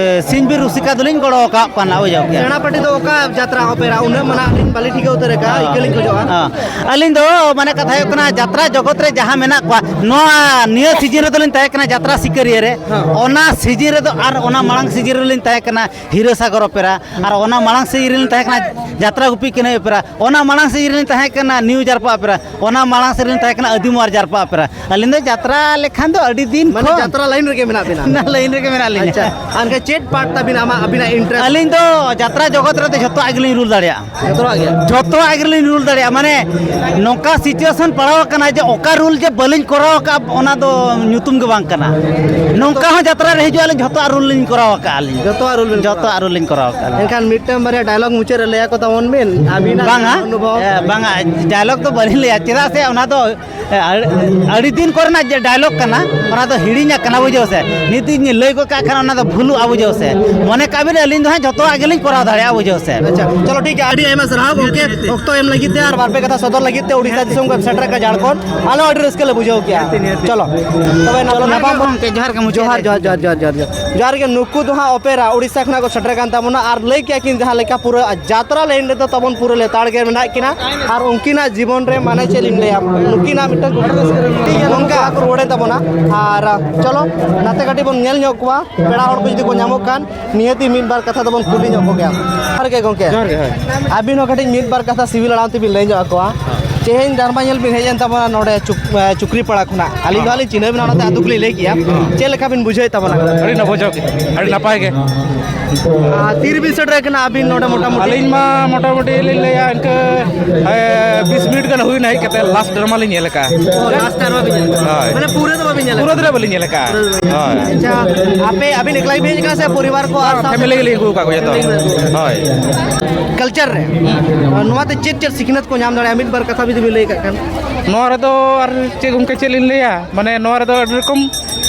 ᱥᱤᱧ ᱵᱤᱨ ᱨᱩᱥᱤᱠᱟ ᱫᱚᱞᱤᱧ ᱜᱚᱲᱚ ᱟᱠᱟᱫ ᱠᱚᱣᱟ ᱱᱟᱜ, ᱵᱩᱡᱷᱟᱹᱣ ᱠᱮᱜᱼᱟ᱾ ᱥᱮᱬᱟ ᱯᱟᱹᱴᱤ ᱫᱚ ᱚᱠᱟ ᱡᱟᱛᱨᱟ ᱚᱯᱮᱨᱟ? ᱩᱱᱟᱹᱜ ᱢᱟᱱᱮ ᱟᱹᱞᱤᱧ ᱵᱟᱹᱞᱤᱧ ᱴᱷᱤᱠᱟᱹ ᱩᱛᱟᱹᱨ ᱟᱠᱟᱫᱼᱟ, ᱦᱮᱸ᱾ ᱤᱠᱟᱹ ᱞᱤᱧ ᱠᱷᱚᱡᱚᱜᱼᱟ᱾ ᱦᱮᱸ᱾ ᱟᱹᱞᱤᱧ ᱫᱚ ᱢᱟᱱᱮ ᱠᱟᱛᱷᱟ ᱦᱩᱭᱩᱜ ᱠᱟᱱᱟ, ᱡᱟᱛᱨᱟ ᱡᱚᱜᱚᱛ ᱨᱮ ᱡᱟᱦᱟᱸ ᱢᱮᱱᱟᱜ ᱠᱚᱣᱟ, ᱱᱚᱣᱟ ᱱᱤᱭᱟᱹ ᱥᱤᱡᱤᱱ ᱨᱮᱫᱚ ᱞᱤᱧ ᱛᱟᱦᱮᱸ ᱠᱟᱱᱟ ᱡᱟᱛᱨᱟ ᱥᱤᱠᱟᱹᱨᱤᱭᱟᱹ ᱨᱮ᱾ ᱦᱮᱸ᱾ ᱚᱱᱟ ᱥᱤᱡᱤᱱ ᱨᱮᱫᱚ ᱟᱨ ᱚᱱᱟ ᱢᱟᱲᱟᱝ ᱥᱤᱡᱤᱱ ᱨᱮᱞᱤᱧ ᱛᱟᱦᱮᱸ ᱠᱟᱱᱟ ᱦᱤᱨᱟᱹ ᱥᱟᱜᱚᱨ ᱚᱯᱮᱨᱟ, ᱟᱨ ᱚᱱᱟ ᱢᱟᱲᱟᱝ ᱥᱤᱡᱤᱱ ᱨᱮᱞᱤᱧ ᱛᱟᱦᱮᱸ ᱠᱟᱱᱟ ᱡᱟᱛᱨᱟ ᱜᱩᱯᱤ ᱠᱟᱹᱱᱟᱹᱭ ᱚᱯᱮᱨᱟ, ᱚᱱᱟ ᱢᱟᱲᱟᱝ ᱥᱤᱡᱤᱱ ᱨᱮᱞᱤᱧ ᱛᱟᱦᱮᱸ ᱠᱟᱱᱟ ᱱᱤᱭᱩ ᱡᱟᱨᱯᱟ ᱚᱯᱮᱨᱟ, ᱚᱱᱟ ᱢᱟᱲᱟᱝ ᱥᱤᱡᱤᱱ ᱨᱮᱞᱤᱧ ᱛᱟᱦᱮᱸ ᱠᱟᱱᱟ ᱟᱹᱫᱤᱢ ᱟᱨ ᱡᱟᱨᱯᱟ ᱚᱯᱮᱨᱟ᱾ ᱟᱹᱞᱤᱧ ᱫᱚ ᱡᱟᱛᱨᱟ ᱞᱮᱠᱷᱟᱱ ᱫᱚ ᱟᱹᱰᱤ ᱫᱤᱱ ᱢᱟᱱᱮ ᱠᱷᱚᱱ ᱡᱟᱛᱨᱟ ᱞᱟᱭᱤᱱ ᱨᱮᱜᱮ ᱢᱮᱱᱟᱜ ᱵᱤᱱᱟ? ᱚᱱᱟ ᱞᱟᱭᱤᱱ ᱨᱮᱜᱮ ᱢᱮᱱᱟᱜ ᱞᱤᱧᱟ᱾ ᱟᱪᱪᱷᱟ, ᱟᱨ ᱪᱮᱫ ᱯᱟᱨᱴ ᱛᱟᱵᱤᱱ ᱟᱢᱟᱜ, ᱟᱹᱵᱤᱱᱟᱜ ᱤᱱᱴᱟᱨᱮᱥᱴ? ᱟᱹᱞᱤᱧ ᱫᱚ ᱡᱟᱛᱨᱟ ᱡᱚᱜᱚᱛ ᱨᱮᱫᱚ ᱡᱷᱚᱛᱚᱣᱟᱜ ᱜᱮᱞᱤᱧ ᱨᱩᱞ ᱫᱟᱲᱮᱭᱟᱜᱼᱟ᱾ ᱡᱚᱛᱚᱣᱟᱜ ᱜᱮ? ᱡᱷᱚᱛᱚᱣᱟᱜ ᱜᱮᱞᱤᱧ ᱨᱩᱞ ᱫᱟᱲᱮᱭᱟᱜᱼᱟ᱾ ᱢᱟᱱᱮ ᱱᱚᱝᱠᱟ ᱥᱤᱪᱩᱭᱮᱥᱚᱱ ᱯᱟᱲᱟᱣ ᱟᱠᱟᱱᱟ ᱡᱮ ᱚᱠᱟ ᱨᱩᱞ ᱡᱮ ᱵᱟᱹᱞᱤᱧ ᱠᱚᱨᱟᱣ ᱟᱠᱟᱫᱼᱟ, ᱚᱱᱟ ᱫᱚ ᱧᱩᱛᱩᱢ ᱜᱮ ᱵᱟᱝ ᱠᱟᱱᱟ᱾ ᱱᱚᱝᱠᱟ ᱦᱚᱸ ᱡᱟᱛᱨᱟ ᱨᱮ ᱦᱤᱡᱩᱜ ᱟᱹᱞᱤᱧ, ᱡᱷᱚᱛᱚᱣᱟᱜ ᱨᱩᱞ ᱞᱤᱧ ᱠᱚᱨᱟᱣ ᱟᱠᱟᱫᱼᱟ ᱟᱹᱞᱤᱧ᱾ ᱡᱚᱛᱚᱣᱟᱜ ᱨᱩᱞ ᱵᱤᱱ ᱡᱚᱛᱚᱣᱟᱜ ᱠᱚᱨᱟᱣᱟ? ᱨᱩᱞ ᱞᱤᱧ ᱠᱚᱨᱟᱣ ᱟᱠᱟᱫᱼᱟ ᱟᱹᱞᱤᱧ᱾ ᱮᱱᱠᱷᱟᱱ ᱢᱤᱫᱴᱟᱝ ᱵᱟᱨᱭᱟ ᱰᱟᱭᱞᱚᱜ ᱢᱩᱪᱟᱹᱫ ᱨᱮ ᱞᱟᱹᱭ ᱟᱠᱚ ᱛᱟᱵᱚᱱ ᱵᱤᱱ, ᱟᱹᱵᱤᱱᱟᱜ ᱵᱟᱝᱟ, ᱚᱱᱩᱵᱷᱚᱵ᱾ ᱮ, ᱵᱟᱝᱟ, ᱰᱟᱭᱞᱚᱜ ᱫᱚ ᱵᱟᱹᱞᱤᱧ ᱞᱟᱹᱭᱟ, ᱪᱮᱫᱟᱜ ᱥᱮ ᱚᱱᱟ ᱫᱚ ᱮ, ᱟᱹᱰ-, ᱟᱹᱰᱤ ᱫᱤᱱ ᱠᱚᱨᱮᱱᱟᱜ ᱡᱮ ᱰᱟᱭᱞᱚᱜ ᱠᱟᱱᱟ, ᱚᱱᱟ ᱫᱚ ᱦᱤᱲᱤᱧ ᱟᱠᱟᱱᱟ, ᱵᱩᱡᱷᱟᱹᱣ ᱥᱮ᱾ ᱱᱤᱛ ᱤᱧ ᱞᱟᱹᱭ ᱜᱚᱫ ᱠᱟᱜ ᱠᱷᱟᱱ ᱚᱱᱟ ᱫᱚ ᱵᱷᱩᱞᱩᱜᱼᱟ, ᱵᱩᱡᱷᱟᱹᱣ ᱥᱮ᱾ ᱢᱚᱱᱮ ᱠᱟᱜ ᱵᱤᱱ ᱟᱹᱞᱤᱧ ᱫᱚ ᱦᱟᱸᱜ ᱡᱷᱚᱛᱚᱣᱟᱜ ᱜᱮᱞᱤᱧ ᱠᱚᱨᱟᱣ ᱫᱟᱲᱮᱭᱟᱜᱼᱟ, ᱵᱩᱡᱷᱟᱹᱣ ᱥᱮ᱾ ᱟᱪᱪᱷᱟ, ᱪᱚᱞᱚ ᱴᱷᱤᱠ ᱜᱮᱭᱟ, ᱟᱹᱰᱤ ᱟᱭᱢᱟ ᱥᱟᱨᱦᱟᱣ ᱜᱚᱢᱠᱮ, ᱚᱠᱛᱚ ᱮᱢ ᱞᱟᱹᱜᱤᱫ ᱛᱮ ᱟᱨ ᱵᱟᱨ ᱯᱮ ᱠᱟᱛᱷᱟ ᱥᱚᱫᱚᱨ ᱞᱟᱹᱜᱤᱫ ᱛᱮ᱾ ᱩᱲᱤᱥᱥᱟ ᱫᱤᱥᱚᱢ ᱠᱷᱚᱱ ᱥᱮᱴᱮᱨ ᱟᱠᱟᱱ ᱡᱷᱟᱲᱠᱷᱚᱸᱰ, ᱟᱞᱮ ᱦᱚᱸ ᱟᱹᱰᱤ ᱨᱟᱹᱥᱠᱟᱹ ᱞᱮ ᱵᱩᱡᱷᱟᱹᱣ ᱠᱮᱜᱼᱟ᱾ ᱪᱚᱞᱚ, ᱛᱚᱵᱮ ᱱᱚᱣᱟ ᱧᱟᱯᱟᱢ ᱵᱚᱱ ᱜᱚᱢᱠᱮ, ᱡᱚᱦᱟᱨ ᱜᱮ ᱢᱩᱪᱟᱹᱫ ᱡᱚᱦᱟᱨ, ᱨᱮ᱾ ᱡᱚᱦᱟᱨ, ᱡᱚᱦᱟᱨ, ᱡᱚᱦᱟᱨ, ᱡᱚᱦᱟᱨ, ᱡᱚᱦᱟᱨ᱾ ᱡᱚᱦᱟᱨ ᱜᱮ, ᱱᱩᱠᱩ ᱫᱚ ᱦᱟᱸᱜ ᱚᱯᱮᱨᱟ ᱩᱲᱤᱥᱥᱟ ᱠᱷᱚᱱᱟᱜ ᱠᱚ ᱥᱮᱴᱮᱨ ᱟᱠᱟᱱ ᱛᱟᱵᱚᱱᱟ ᱟᱨ ᱞᱟᱹᱭ ᱠᱮᱜᱼᱟ ᱠᱤᱱ ᱡᱟᱦᱟᱸ ᱞᱮᱠᱟ ᱯᱩᱨᱟᱹ ᱡᱟᱛᱨᱟ ᱞᱟᱭᱤᱱ ᱨᱮᱫᱚ ᱛᱟᱵᱚᱱ ᱯᱩᱨᱟᱹ ᱞᱮᱛᱟᱲ ᱜᱮ ᱢᱮᱱᱟᱜ ᱠᱤᱱᱟ᱾ ᱟᱨ ᱩᱱᱠᱤᱱᱟᱜ ᱡᱤᱵᱚᱱ ᱨᱮ ᱢᱟᱱᱮ ᱪᱮᱫ ᱞᱤᱧ ᱞᱟᱹᱭᱟ, ᱩᱱᱠᱤᱱᱟᱜ ᱢᱤᱫᱴᱟᱝ ᱠᱩᱠᱞᱤ ᱱᱚᱝᱠᱟ ᱠᱚ ᱨᱩᱣᱟᱹᱲᱮᱱ ᱛᱟᱵᱚᱱᱟ᱾ ᱟᱨ ᱪᱚᱞᱚ ᱱᱟᱛᱮ ᱠᱟᱹᱴᱤᱡ ᱵᱚᱱ ᱧᱮᱞ ᱧᱚᱜ ᱠᱚᱣᱟ, ᱯᱮᱲᱟ ᱦᱚᱲ ᱠᱚ ᱡᱩᱫᱤ ᱠᱚ ᱧᱟᱢᱚᱜ ᱠᱷᱟᱱ ᱱᱤᱦᱟᱹᱛᱤ ᱢᱤᱫ ᱵᱟᱨ ᱠᱟᱛᱷᱟ ᱫᱚᱵᱚᱱ ᱠᱩᱞᱤ ᱧᱚᱜ ᱠᱚᱜᱮᱭᱟ᱾ ᱡᱚᱦᱟᱨ ᱜᱮ ᱜᱚᱢᱠᱮ᱾ ᱡᱚᱦᱟᱨ ᱜᱮ, ᱦᱳᱭ᱾ ᱟᱹᱵᱤᱱ ᱦᱚᱸ ᱠᱟᱹᱴᱤᱡ ᱢᱤᱫ ᱵᱟᱨ ᱠᱟᱛᱷᱟ ᱥᱤᱵᱤᱞ ᱟᱲᱟᱝ ᱛᱮᱵᱤᱱ ᱞᱟᱹᱭ ᱧᱚᱜ ᱟᱠᱚᱣᱟ᱾ ᱛᱮᱦᱮᱧ ᱰᱟᱨᱢᱟ ᱧᱮᱞ ᱵᱤᱱ ᱦᱮᱡ ᱮᱱ ᱛᱟᱵᱚᱱᱟ ᱱᱚᱰᱮ ᱪᱩᱠ-, ᱮ, ᱪᱩᱠᱨᱤᱯᱟᱲᱟ ᱠᱷᱚᱱᱟᱜ᱾ ᱟᱹᱞᱤᱧ ᱫᱚ ᱦᱟᱸᱜ ᱞᱤᱧ ᱪᱤᱱᱦᱟᱹᱣ ᱵᱤᱱᱟ, ᱚᱱᱟᱛᱮ ᱟᱹᱛᱩ ᱠᱚᱞᱤᱧ ᱞᱟᱹᱭ ᱠᱮᱜᱼᱟ᱾ ᱪᱮᱫ ᱞᱮᱠᱟ ᱵᱤᱱ ᱵᱩᱡᱷᱟᱹᱣᱮᱫ ᱛᱟᱵᱚᱱᱟ? ᱟᱹᱰᱤ ᱱᱟᱯᱟᱭ ᱡᱚᱜ, ᱟᱹᱰᱤ ᱱᱟᱯᱟᱭ ᱜᱮ᱾ ᱟᱨ ᱛᱤ ᱨᱮᱵᱤᱱ ᱥᱮᱴᱮᱨ ᱟᱠᱟᱱᱟ ᱟᱹᱵᱤᱱ ᱱᱚᱰᱮ ᱢᱚᱴᱟᱢᱩᱴᱤ? ᱟᱹᱞᱤᱧ ᱢᱟ ᱢᱚᱴᱟᱢᱩᱴᱤ ᱞᱤᱧ ᱞᱟᱹᱭᱟ ᱤᱱᱠᱟᱹ, ᱮ, ᱵᱤᱥ ᱢᱤᱱᱤᱴ ᱜᱟᱱ ᱦᱩᱭᱱᱟ ᱦᱮᱡ ᱠᱟᱛᱮ, ᱞᱟᱥᱴ ᱰᱨᱟᱢᱟ ᱞᱤᱧ ᱧᱮᱞ ᱟᱠᱟᱫᱼᱟ᱾ ᱚ, ᱞᱟᱥᱴ ᱰᱨᱟᱢᱟ ᱵᱤᱱ ᱧᱮᱞ ᱟᱠᱟᱫᱼᱟ? ᱦᱳᱭ᱾ ᱢᱟᱱᱮ ᱯᱩᱨᱟᱹ ᱫᱚ ᱵᱟᱵᱤᱱ ᱧᱮᱞ ᱯᱩᱨᱟᱹ ᱟᱠᱟᱫᱼᱟ? ᱫᱚ ᱵᱟᱹᱞᱤᱧ ᱧᱮᱞ ᱟᱠᱟᱫᱼᱟ᱾ ᱦᱳᱭ᱾ ᱟᱪᱪᱷᱟ, ᱟᱯᱮ, ᱟᱹᱵᱤᱱ ᱮᱠᱞᱟ ᱜᱮᱵᱤᱱ ᱦᱮᱡ ᱟᱠᱟᱱᱟ ᱥᱮ ᱯᱚᱨᱤᱵᱟᱨ ᱠᱚ ᱟᱨ ᱥᱟᱶᱛᱮ? ᱯᱷᱮᱢᱤᱞᱤ ᱜᱮᱞᱤᱧ ᱟᱹᱜᱩ ᱟᱠᱟᱫ ᱠᱚᱣᱟ ᱡᱚᱛᱚ᱾ ᱯᱷᱮᱢᱤᱞᱤ ᱜᱮ᱾ ᱦᱳᱭ᱾ ᱠᱟᱞᱪᱟᱨ ᱨᱮ, ᱱᱚᱣᱟ ᱛᱮ ᱪᱮᱫ ᱪᱮᱫ ᱥᱤᱠᱷᱱᱟᱹᱛ ᱠᱚ ᱧᱟᱢ ᱫᱟᱲᱮᱭᱟᱜᱼᱟ? ᱢᱤᱫ ᱵᱟᱨ ᱠᱟᱛᱷᱟ ᱡᱩᱫᱤ ᱵᱤᱱ ᱞᱟᱹᱭ ᱠᱟᱜ ᱠᱷᱟᱱ᱾ ᱱᱚᱣᱟ ᱨᱮᱫᱚ ᱟᱨ ᱪᱮᱫ ᱜᱚᱢᱠᱮ, ᱪᱮᱫ ᱞᱤᱧ ᱞᱟᱹᱭᱟ, ᱢᱟᱱᱮ ᱱᱚᱣᱟ ᱨᱮᱫᱚ ᱟᱹᱰᱤ ᱨᱚᱠᱚᱢ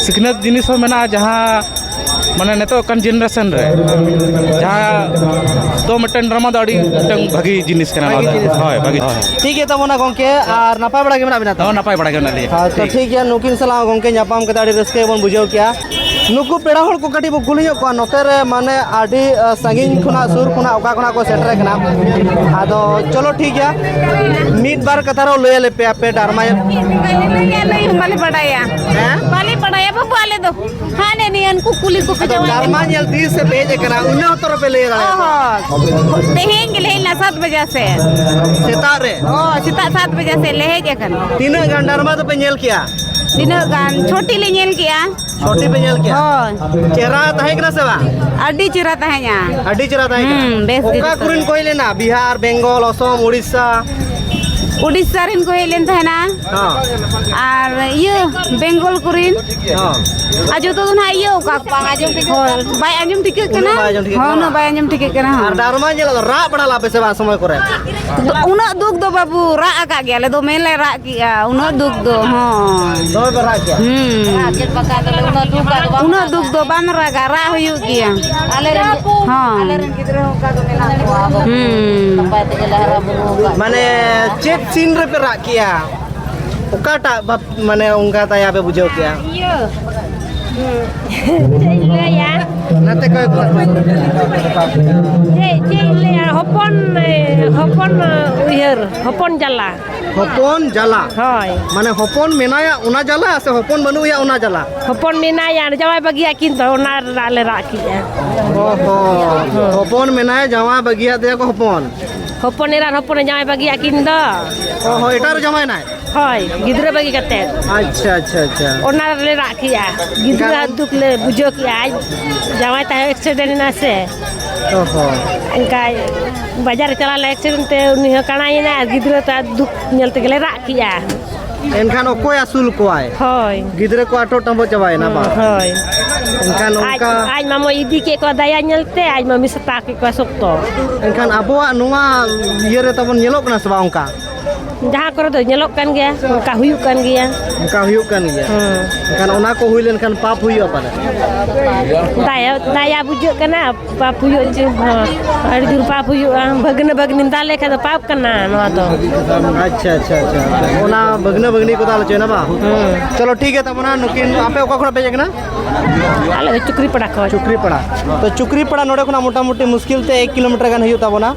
ᱥᱤᱠᱷᱱᱟᱹᱛ ᱡᱤᱱᱤᱥ ᱦᱚᱸ ᱢᱮᱱᱟᱜᱼᱟ, ᱡᱟᱦᱟᱸ ᱢᱟᱱᱮ ᱱᱤᱛᱚᱜ ᱠᱟᱱ ᱡᱮᱱᱟᱨᱮᱥᱚᱱ ᱨᱮ ᱡᱟᱦᱟᱸ ᱫᱚ ᱢᱤᱫᱴᱮᱱ ᱰᱨᱟᱢᱟ ᱫᱚ ᱟᱹᱰᱤ ᱢᱤᱫᱴᱟᱝ ᱵᱷᱟᱹᱜᱤ ᱡᱤᱱᱤᱥ ᱠᱟᱱᱟ ᱱᱚᱣᱟ ᱫᱚ᱾ ᱵᱷᱟᱹᱜᱤ ᱡᱤᱱᱤᱥ᱾ ᱦᱳᱭ, ᱵᱷᱟᱹᱜᱤ᱾ ᱦᱳᱭ᱾ ᱴᱷᱤᱠ ᱜᱮᱭᱟ ᱛᱟᱵᱚᱱᱟ ᱜᱚᱢᱠᱮ, ᱟᱨ ᱱᱟᱯᱟᱭ ᱵᱟᱲᱟ ᱜᱮ ᱢᱮᱱᱟᱜ ᱵᱤᱱᱟ ᱛᱚ? ᱦᱚᱸ, ᱱᱟᱯᱟᱭ ᱵᱟᱲᱟ ᱜᱮ ᱢᱮᱱᱟᱜ ᱞᱤᱧᱟ᱾ ᱦᱳᱭ, ᱛᱚ ᱴᱷᱤᱠ᱾ ᱴᱷᱤᱠ ᱜᱮᱭᱟ, ᱱᱩᱠᱤᱱ ᱥᱟᱞᱟᱜ ᱜᱚᱢᱠᱮ ᱧᱟᱯᱟᱢ ᱠᱟᱛᱮ ᱟᱹᱰᱤ ᱨᱟᱹᱥᱠᱟᱹ ᱵᱚᱱ ᱵᱩᱡᱷᱟᱹᱣ ᱠᱮᱜᱼᱟ᱾ ᱱᱩᱠᱩ ᱯᱮᱲᱟ ᱦᱚᱲ ᱠᱚ ᱠᱟᱹᱴᱤᱡ ᱵᱚ ᱠᱩᱞᱤ ᱧᱚᱜ ᱠᱚᱣᱟ, ᱱᱚᱛᱮ ᱨᱮ ᱢᱟᱱᱮ ᱟᱹᱰᱤ, ᱟ, ᱥᱟᱺᱜᱤᱧ ᱠᱷᱚᱱᱟᱜ, ᱥᱩᱨ ᱠᱷᱚᱱᱟᱜ, ᱚᱠᱟ ᱠᱷᱚᱱᱟᱜ ᱠᱚ ᱥᱮᱴᱮᱨ ᱟᱠᱟᱱᱟ᱾ ᱟᱫᱚ ᱪᱚᱞᱚ ᱴᱷᱤᱠ ᱜᱮᱭᱟ, ᱢᱤᱫ ᱵᱟᱨ ᱠᱟᱛᱷᱟ ᱨᱮᱦᱚᱸ ᱞᱟᱹᱭ ᱟᱞᱮ ᱯᱮ ᱟᱯᱮ ᱰᱟᱨᱢᱟ ᱧᱮᱞ᱾ ᱞᱟᱹᱭ ᱦᱚᱸ ᱵᱟᱞᱮ ᱵᱟᱲᱟᱭᱟ᱾ ᱦᱮᱸ? ᱵᱟᱞᱮ ᱵᱟᱲᱟᱭᱟ ᱵᱟᱹᱵᱩ, ᱟᱞᱮ ᱫᱚ ᱦᱟᱱᱮ ᱱᱤᱭᱟᱹ ᱩᱱᱠᱩ ᱠᱩᱞᱤ ᱠᱚᱯᱮ ᱟᱫᱚ ᱡᱟᱶᱟᱭ ᱰᱟᱨᱢᱟ ᱧᱮᱞ ᱛᱤᱥ ᱥᱮ ᱯᱮ ᱦᱮᱡ ᱟᱠᱟᱱᱟ, ᱩᱱᱟᱹᱜ ᱦᱚᱸᱛᱚ ᱵᱟᱯᱮ ᱞᱟᱹᱭ ᱚ ᱫᱟᱲᱮᱭᱟᱜᱼᱟ? ᱦᱚᱸ, ᱛᱮᱦᱮᱧ ᱜᱮᱞᱮ ᱦᱮᱡ ᱞᱮᱱᱟ ᱥᱟᱛ ᱵᱟᱡᱟ ᱥᱮᱫ᱾ ᱥᱮᱛᱟᱜ ᱨᱮ? ᱚ, ᱥᱮᱛᱟᱜ ᱥᱟᱛ ᱵᱟᱡᱟ ᱥᱮᱫ ᱞᱮ ᱦᱮᱡ ᱟᱠᱟᱱᱟ᱾ ᱛᱤᱱᱟᱹᱜ ᱜᱟᱱ ᱰᱟᱨᱢᱟ ᱫᱚᱯᱮ ᱧᱮᱞ ᱠᱮᱜᱼᱟ? ᱛᱤᱱᱟᱹᱜ ᱜᱟᱱ? ᱪᱷᱚᱴᱤ ᱞᱮ ᱧᱮᱞ ᱠᱮᱜᱼᱟ᱾ ᱪᱷᱚᱴᱤ ᱯᱮ ᱧᱮᱞ ᱠᱮᱜᱼᱟ? ᱦᱳᱭ᱾ ᱪᱮᱦᱨᱟ ᱛᱟᱦᱮᱸ ᱠᱟᱱᱟ ᱥᱮ ᱵᱟᱝ? ᱟᱹᱰᱤ ᱪᱮᱦᱨᱟ ᱛᱟᱦᱮᱸᱭᱟ᱾ ᱟᱹᱰᱤ ᱪᱮᱦᱨᱟ ᱛᱟᱦᱮᱸ ᱠᱟᱱᱟ᱾ ᱦᱩᱸ, ᱵᱮᱥ ᱜᱮ ᱚᱠᱟ ᱡᱚᱛᱚ ᱠᱚᱨᱮᱱ ᱜᱮ᱾ ᱠᱚ ᱦᱮᱡ ᱞᱮᱱᱟ? ᱵᱤᱦᱟᱨ, ᱵᱮᱝᱜᱚᱞ, ᱚᱥᱚᱢ, ᱩᱲᱤᱥᱥᱟ? ᱩᱲᱤᱥᱥᱟ ᱨᱮᱱ ᱠᱚ ᱦᱮᱡ ᱞᱮᱱ ᱛᱟᱦᱮᱱᱟ᱾ ᱦᱚᱸ᱾ ᱟᱨ ᱤᱭᱟᱹ, ᱵᱮᱝᱜᱚᱞ ᱠᱚᱨᱮᱱ᱾ ᱦᱚᱸ᱾ ᱟᱨ ᱡᱚᱛᱚ ᱫᱚ ᱱᱟᱦᱟᱜ ᱤᱭᱟᱹ ᱚᱠᱟ ᱠᱚ? ᱵᱟᱭ ᱟᱸᱡᱚᱢ ᱴᱷᱤᱠᱟᱹᱜ ᱦᱳᱭ, ᱠᱟᱱᱟ᱾ ᱵᱟᱭ ᱟᱸᱡᱚᱢ ᱴᱷᱤᱠᱟᱹᱜ ᱦᱳᱭ, ᱠᱟᱱᱟ᱾ ᱩᱱᱟᱹᱜ ᱵᱟᱭ ᱟᱸᱡᱚᱢ ᱴᱷᱤᱠᱟᱹᱜ ᱠᱟᱱᱟ᱾ ᱟᱨ ᱦᱚᱸ᱾ ᱰᱟᱨᱢᱟ ᱧᱮᱞ ᱫᱚ ᱨᱟᱜ ᱵᱟᱲᱟ ᱞᱮᱫᱟ ᱯᱮ ᱥᱮ ᱵᱟᱝ ᱥᱚᱢᱚᱭ ᱠᱚᱨᱮ? ᱩᱱᱟᱹᱜ ᱫᱩᱠ ᱫᱚ ᱵᱟᱹᱵᱩ, ᱨᱟᱜ ᱟᱠᱟᱫ ᱜᱮᱭᱟᱞᱮ, ᱫᱚᱢᱮ ᱞᱮ ᱨᱟᱜ ᱠᱮᱜᱼᱟ, ᱩᱱᱟᱹᱜ ᱫᱩᱠ ᱫᱚ, ᱦᱚᱸ᱾ ᱫᱚᱢᱮ ᱯᱮ ᱨᱟᱜ ᱠᱮᱜᱼᱟ? ᱦᱩᱸ᱾ ᱩᱱᱟᱹᱜ ᱫᱩᱠ ᱫᱚ ᱵᱟᱢ ᱨᱟᱜᱟ, ᱨᱟᱜ ᱦᱩᱭᱩᱜ ᱜᱮᱭᱟ᱾ ᱟᱞᱮ ᱨᱮᱱ, ᱦᱚᱸ᱾ ᱟᱞᱮ ᱨᱮᱱ ᱜᱤᱫᱽᱨᱟᱹ ᱦᱚᱸ ᱚᱱᱠᱟ ᱜᱮ ᱢᱮᱱᱟᱜ ᱠᱚᱣᱟ, ᱟᱵᱚ ᱦᱩᱸ᱾ ᱱᱟᱯᱟᱭ ᱛᱮᱜᱮ ᱞᱮ ᱦᱟᱨᱟ ᱵᱩᱨᱩ ᱟᱠᱟᱫ ᱢᱟᱱᱮ ᱠᱚᱣᱟ᱾ ᱪᱮᱫ ᱥᱤᱱ ᱨᱮᱯᱮ ᱨᱟᱜ ᱠᱮᱜᱼᱟ? ᱚᱠᱟᱴᱟᱜ ᱵᱷᱟᱵ-, ᱢᱟᱱᱮ ᱚᱱᱠᱟ ᱫᱟᱭᱟ ᱯᱮ ᱵᱩᱡᱷᱟᱹᱣ ᱠᱮᱜᱼᱟ? ᱤᱭᱟᱹ, ᱪᱮᱫ ᱤᱧ ᱞᱟᱹᱭᱟ? ᱱᱟᱛᱮ ᱠᱚᱭ ᱠᱚ᱾ ᱪᱮᱫ, ᱪᱮᱫ ᱤᱧ ᱞᱟᱹᱭᱟ? ᱦᱚᱯᱚᱱ, ᱦᱚᱯᱚᱱ ᱩᱭᱦᱟᱹᱨ, ᱦᱚᱯᱚᱱ ᱡᱟᱞᱟ᱾ ᱦᱚᱯᱚᱱ ᱡᱟᱞᱟ᱾ ᱦᱳᱭ᱾ ᱢᱟᱱᱮ ᱦᱚᱯᱚᱱ ᱢᱮᱱᱟᱭᱟ ᱚᱱᱟ ᱡᱟᱞᱟ ᱥᱮ ᱦᱚᱯᱚᱱ ᱵᱟᱹᱱᱩᱜ ᱮᱭᱟ ᱚᱱᱟ ᱡᱟᱞᱟ? ᱦᱚᱯᱚᱱ ᱢᱮᱱᱟᱭᱟ, ᱡᱟᱶᱟᱭ ᱵᱟᱹᱜᱤᱭᱟᱜ ᱠᱤᱱ ᱫᱚ, ᱚᱱᱟ ᱨᱮᱱᱟᱜ ᱞᱮ ᱨᱟᱜ ᱠᱮᱜᱼᱟ᱾ ᱚ ᱦᱚᱸ᱾ ᱦᱚᱯᱚᱱ ᱢᱮᱱᱟᱭᱟ, ᱡᱟᱶᱟᱭ ᱵᱟᱹᱜᱤᱭᱟᱫ ᱮᱭᱟ ᱠᱚ ᱦᱚᱯᱚᱱ᱾ ᱦᱚᱯᱚᱱ ᱮᱨᱟ ᱟᱨ ᱦᱚᱯᱚᱱ ᱡᱟᱶᱟᱭ ᱵᱟᱹᱜᱤᱭᱟᱜ ᱠᱤᱱ ᱫᱚ᱾ ᱚ ᱦᱚᱸ, ᱮᱴᱟᱜ ᱨᱮ ᱡᱟᱶᱟᱭ ᱮᱱᱟᱭ? ᱦᱳᱭ, ᱜᱤᱫᱽᱨᱟᱹ ᱵᱟᱹᱜᱤ ᱠᱟᱛᱮ᱾ ᱟᱪᱪᱷᱟ, ᱟᱪᱪᱷᱟ, ᱟᱪᱪᱷᱟ᱾ ᱚᱱᱟ ᱨᱮᱞᱮ ᱨᱟᱜ ᱠᱮᱜᱼᱟ᱾ ᱜᱤᱫᱽᱨᱟᱹ ᱮᱱᱠᱷᱟᱱ ᱫᱩᱠ ᱞᱮ ᱵᱩᱡᱷᱟᱹᱣ ᱠᱮᱜᱼᱟ᱾ ᱟᱡ ᱡᱟᱶᱟᱭ ᱛᱟᱦᱮᱸ ᱮᱠᱥᱤᱰᱮᱱᱴ ᱮᱱᱟ ᱥᱮ᱾ ᱚ ᱦᱚᱸ᱾ ᱮᱱᱠᱷᱟᱡ ᱵᱟᱡᱟᱨ ᱨᱮ ᱪᱟᱞᱟᱣ ᱞᱮᱱᱟ ᱮᱠᱥᱤᱰᱮᱱᱴ ᱛᱮ, ᱩᱱᱤ ᱦᱚᱸ ᱠᱟᱬᱟᱭᱮᱱᱟ ᱟᱨ ᱜᱤᱫᱽᱨᱟᱹ ᱛᱟᱭ ᱫᱩᱠ ᱧᱮᱞ ᱛᱮᱜᱮ ᱞᱮ ᱨᱟᱜ ᱠᱮᱜᱼᱟ᱾ ᱮᱱᱠᱷᱟᱱ ᱚᱠᱚᱭ ᱟᱹᱥᱩᱞ ᱠᱚᱣᱟᱭ? ᱦᱳᱭ᱾ ᱜᱤᱫᱽᱨᱟᱹ ᱠᱚ ᱟᱴᱚᱜ ᱴᱟᱸᱵᱚᱜ ᱪᱟᱵᱟᱭᱮᱱᱟ ᱵᱟᱝ? ᱦᱳᱭ᱾ ᱮᱱᱠᱷᱟᱱ ᱟᱡ, ᱚᱱᱠᱟ ᱟᱡ ᱢᱟᱢᱚᱭ ᱤᱫᱤ ᱠᱮᱫ ᱠᱚᱣᱟ ᱫᱟᱭᱟ ᱧᱮᱞ ᱛᱮ, ᱟᱡ ᱢᱟᱢᱤ ᱥᱟᱛᱟᱣ ᱠᱮᱫ ᱠᱚᱣᱟ ᱥᱚᱠᱛᱚ᱾ ᱮᱱᱠᱷᱟᱱ ᱟᱵᱚᱣᱟᱜ ᱱᱚᱣᱟ ᱤᱭᱟᱹ ᱨᱮ ᱛᱟᱵᱚᱱ ᱧᱮᱞᱚᱜ ᱠᱟᱱᱟ ᱥᱮ ᱵᱟᱝ ᱚᱱᱠᱟ? ᱡᱟᱦᱟᱸ ᱠᱚᱨᱮ ᱫᱚ ᱧᱮᱞᱚᱜ ᱠᱟᱱ ᱜᱮᱭᱟ, ᱚᱱᱠᱟ ᱦᱩᱭᱩᱜ ᱠᱟᱱ ᱜᱮᱭᱟ᱾ ᱚᱱᱠᱟ ᱦᱩᱭᱩᱜ ᱠᱟᱱ ᱜᱮᱭᱟ᱾ ᱦᱮᱸ᱾ ᱮᱱᱠᱷᱟᱱ ᱚᱱᱟ ᱠᱚ ᱦᱩᱭ ᱞᱮᱱᱠᱷᱟᱱ ᱯᱟᱯ ᱦᱩᱭᱩᱜᱼᱟ ᱯᱟᱞᱮ? ᱫᱟᱭᱟ, ᱫᱟᱭᱟ ᱵᱩᱡᱷᱟᱹᱜ ᱠᱟᱱᱟ, ᱯᱟᱯ ᱦᱩᱭᱩᱜ ᱪᱮ? ᱦᱮᱸ, ᱟᱹᱰᱤ ᱡᱳᱨ ᱯᱟᱯ ᱦᱩᱭᱩᱜᱼᱟ᱾ ᱵᱷᱟᱹᱜᱽᱱᱟᱹ ᱵᱷᱟᱹᱜᱽᱱᱤᱢ ᱫᱟᱞ ᱞᱮᱠᱷᱟᱱ ᱫᱚ ᱯᱟᱯ ᱠᱟᱱᱟ ᱱᱚᱣᱟ ᱫᱚ᱾ ᱟᱪᱪᱷᱟ, ᱟᱪᱪᱷᱟ, ᱟᱪᱪᱷᱟ᱾ ᱚᱱᱟ ᱵᱷᱟᱹᱜᱽᱱᱟᱹ ᱵᱷᱟᱹᱜᱽᱱᱤ ᱠᱚ ᱫᱟᱞ ᱦᱚᱪᱚᱭᱮᱱᱟ ᱵᱟᱝ? ᱦᱮᱸ᱾ ᱪᱚᱞᱚ, ᱴᱷᱤᱠ ᱜᱮᱭᱟ᱾ ᱛᱟᱵᱚᱱᱟ ᱱᱩᱠᱤᱱ, ᱟᱯᱮ ᱚᱠᱟ ᱠᱷᱚᱱᱟᱜ ᱯᱮ ᱦᱮᱡ ᱟᱠᱟᱱᱟ? ᱟᱞᱮ ᱫᱚ ᱪᱩᱠᱨᱤᱯᱟᱲᱟ ᱠᱷᱚᱱ᱾ ᱪᱩᱠᱨᱤᱯᱟᱲᱟ᱾ ᱛᱚ, ᱪᱩᱠᱨᱤᱯᱟᱲᱟ ᱱᱚᱰᱮ ᱠᱷᱚᱱᱟᱜ ᱢᱚᱴᱟᱢᱩᱴᱤ ᱢᱩᱥᱠᱤᱞ ᱛᱮ ᱮᱠ ᱠᱤᱞᱳᱢᱤᱴᱟᱨ ᱜᱟᱱ ᱦᱩᱭᱩᱜ ᱛᱟᱵᱚᱱᱟ᱾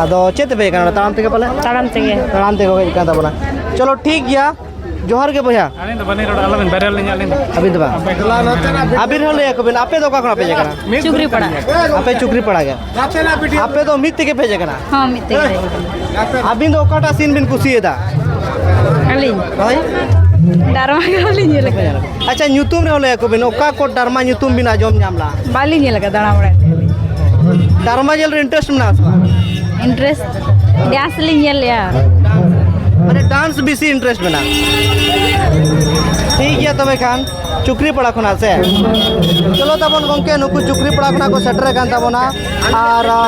ᱟᱫᱚ ᱪᱮᱫ ᱛᱮᱯᱮ ᱦᱮᱡ ᱟᱠᱟᱱᱟ? ᱛᱟᱲᱟᱢ ᱛᱮᱜᱮ ᱯᱟᱞᱮ? ᱛᱟᱲᱟᱢ ᱛᱮᱜᱮ᱾ ᱛᱟᱲᱟᱢ ᱛᱮᱜᱮ ᱠᱚ ᱦᱮᱡ ᱟᱠᱟᱱ ᱛᱟᱵᱚᱱᱟ᱾ ᱪᱚᱞᱚ, ᱴᱷᱤᱠ ᱜᱮᱭᱟ᱾ ᱡᱚᱦᱟᱨ ᱜᱮ ᱵᱚᱭᱦᱟ᱾ ᱟᱹᱞᱤᱧ ᱫᱚ ᱵᱟᱹᱞᱤᱧ ᱨᱚᱲᱟ, ᱟᱞᱚᱵᱤᱱ viral ᱞᱤᱧᱟ ᱟᱹᱞᱤᱧ ᱫᱚ᱾ ᱟᱹᱵᱤᱱ ᱫᱚ ᱵᱟᱝ? ᱟᱹᱵᱤᱱ ᱦᱚᱸ ᱞᱟᱹᱭ ᱟᱠᱚ ᱵᱤᱱ, ᱟᱯᱮ ᱫᱚ ᱚᱠᱟ ᱠᱷᱚᱱᱟᱜ ᱯᱮ ᱦᱮᱡ ᱟᱠᱟᱱᱟ? ᱪᱩᱠᱨᱤᱯᱟᱲᱟ᱾ ᱟᱯᱮ ᱪᱩᱠᱨᱤᱯᱟᱲᱟ ᱜᱮ? ᱟᱯᱮ ᱫᱚ ᱢᱤᱫ ᱛᱮᱜᱮ ᱯᱮ ᱦᱮᱡ ᱟᱠᱟᱱᱟ? ᱦᱚᱸ, ᱢᱤᱫ ᱛᱮᱜᱮ ᱞᱮ ᱦᱮᱡ ᱟᱠᱟᱱᱟ᱾ ᱟᱹᱵᱤᱱ ᱫᱚ ᱚᱠᱟᱴᱟᱜ scene ᱵᱤᱱ ᱠᱩᱥᱤᱭᱟᱫᱟ? ᱟᱹᱞᱤᱧ? ᱦᱳᱭ᱾ ᱰᱨᱟᱢᱟ ᱜᱮ ᱵᱟᱹᱞᱤᱧ ᱧᱮᱞ ᱟᱠᱟᱫᱟ᱾ ᱟᱪᱪᱷᱟ, ᱧᱩᱛᱩᱢ ᱨᱮᱦᱚᱸ ᱞᱟᱹᱭ ᱟᱠᱚ ᱵᱤᱱ, ᱚᱠᱟ ᱠᱚ ᱰᱨᱟᱢᱟ ᱧᱩᱛᱩᱢ ᱵᱤᱱ ᱟᱸᱡᱚᱢ ᱧᱟᱢ ᱞᱮᱫᱟ? ᱵᱟᱹᱞᱤᱧ ᱧᱮᱞ ᱟᱠᱟᱫᱟ, ᱫᱟᱬᱟ ᱵᱟᱲᱟᱭ ᱛᱮ᱾ ᱰᱨᱟᱢᱟ ᱧᱮᱞ ᱨᱮ interest ᱢᱮᱱᱟᱜᱼᱟ ᱥᱮ ᱵᱟᱝ? Interest, dance ᱞᱤᱧ ᱧᱮᱞ ᱞᱮᱜᱼᱟ᱾ ᱢᱟᱱᱮ dance ᱵᱮᱥᱤ interest ᱢᱮᱱᱟᱜᱼᱟ᱾ ᱴᱷᱤᱠ ᱜᱮᱭᱟ ᱛᱚᱵᱮ ᱠᱷᱟᱱ, ᱪᱩᱠᱨᱤᱯᱟᱲᱟ ᱠᱷᱚᱱᱟᱜ ᱥᱮ? ᱪᱚᱞᱚ ᱛᱟᱵᱚᱱ ᱜᱚᱝᱠᱮ, ᱱᱩᱠᱩ ᱪᱩᱠᱨᱤᱯᱟᱲᱟ ᱠᱷᱚᱱᱟᱜ ᱠᱚ ᱥᱮᱴᱮᱨ ᱟᱠᱟᱱ ᱛᱟᱵᱚᱱᱟ᱾ ᱟᱨ, ᱟ,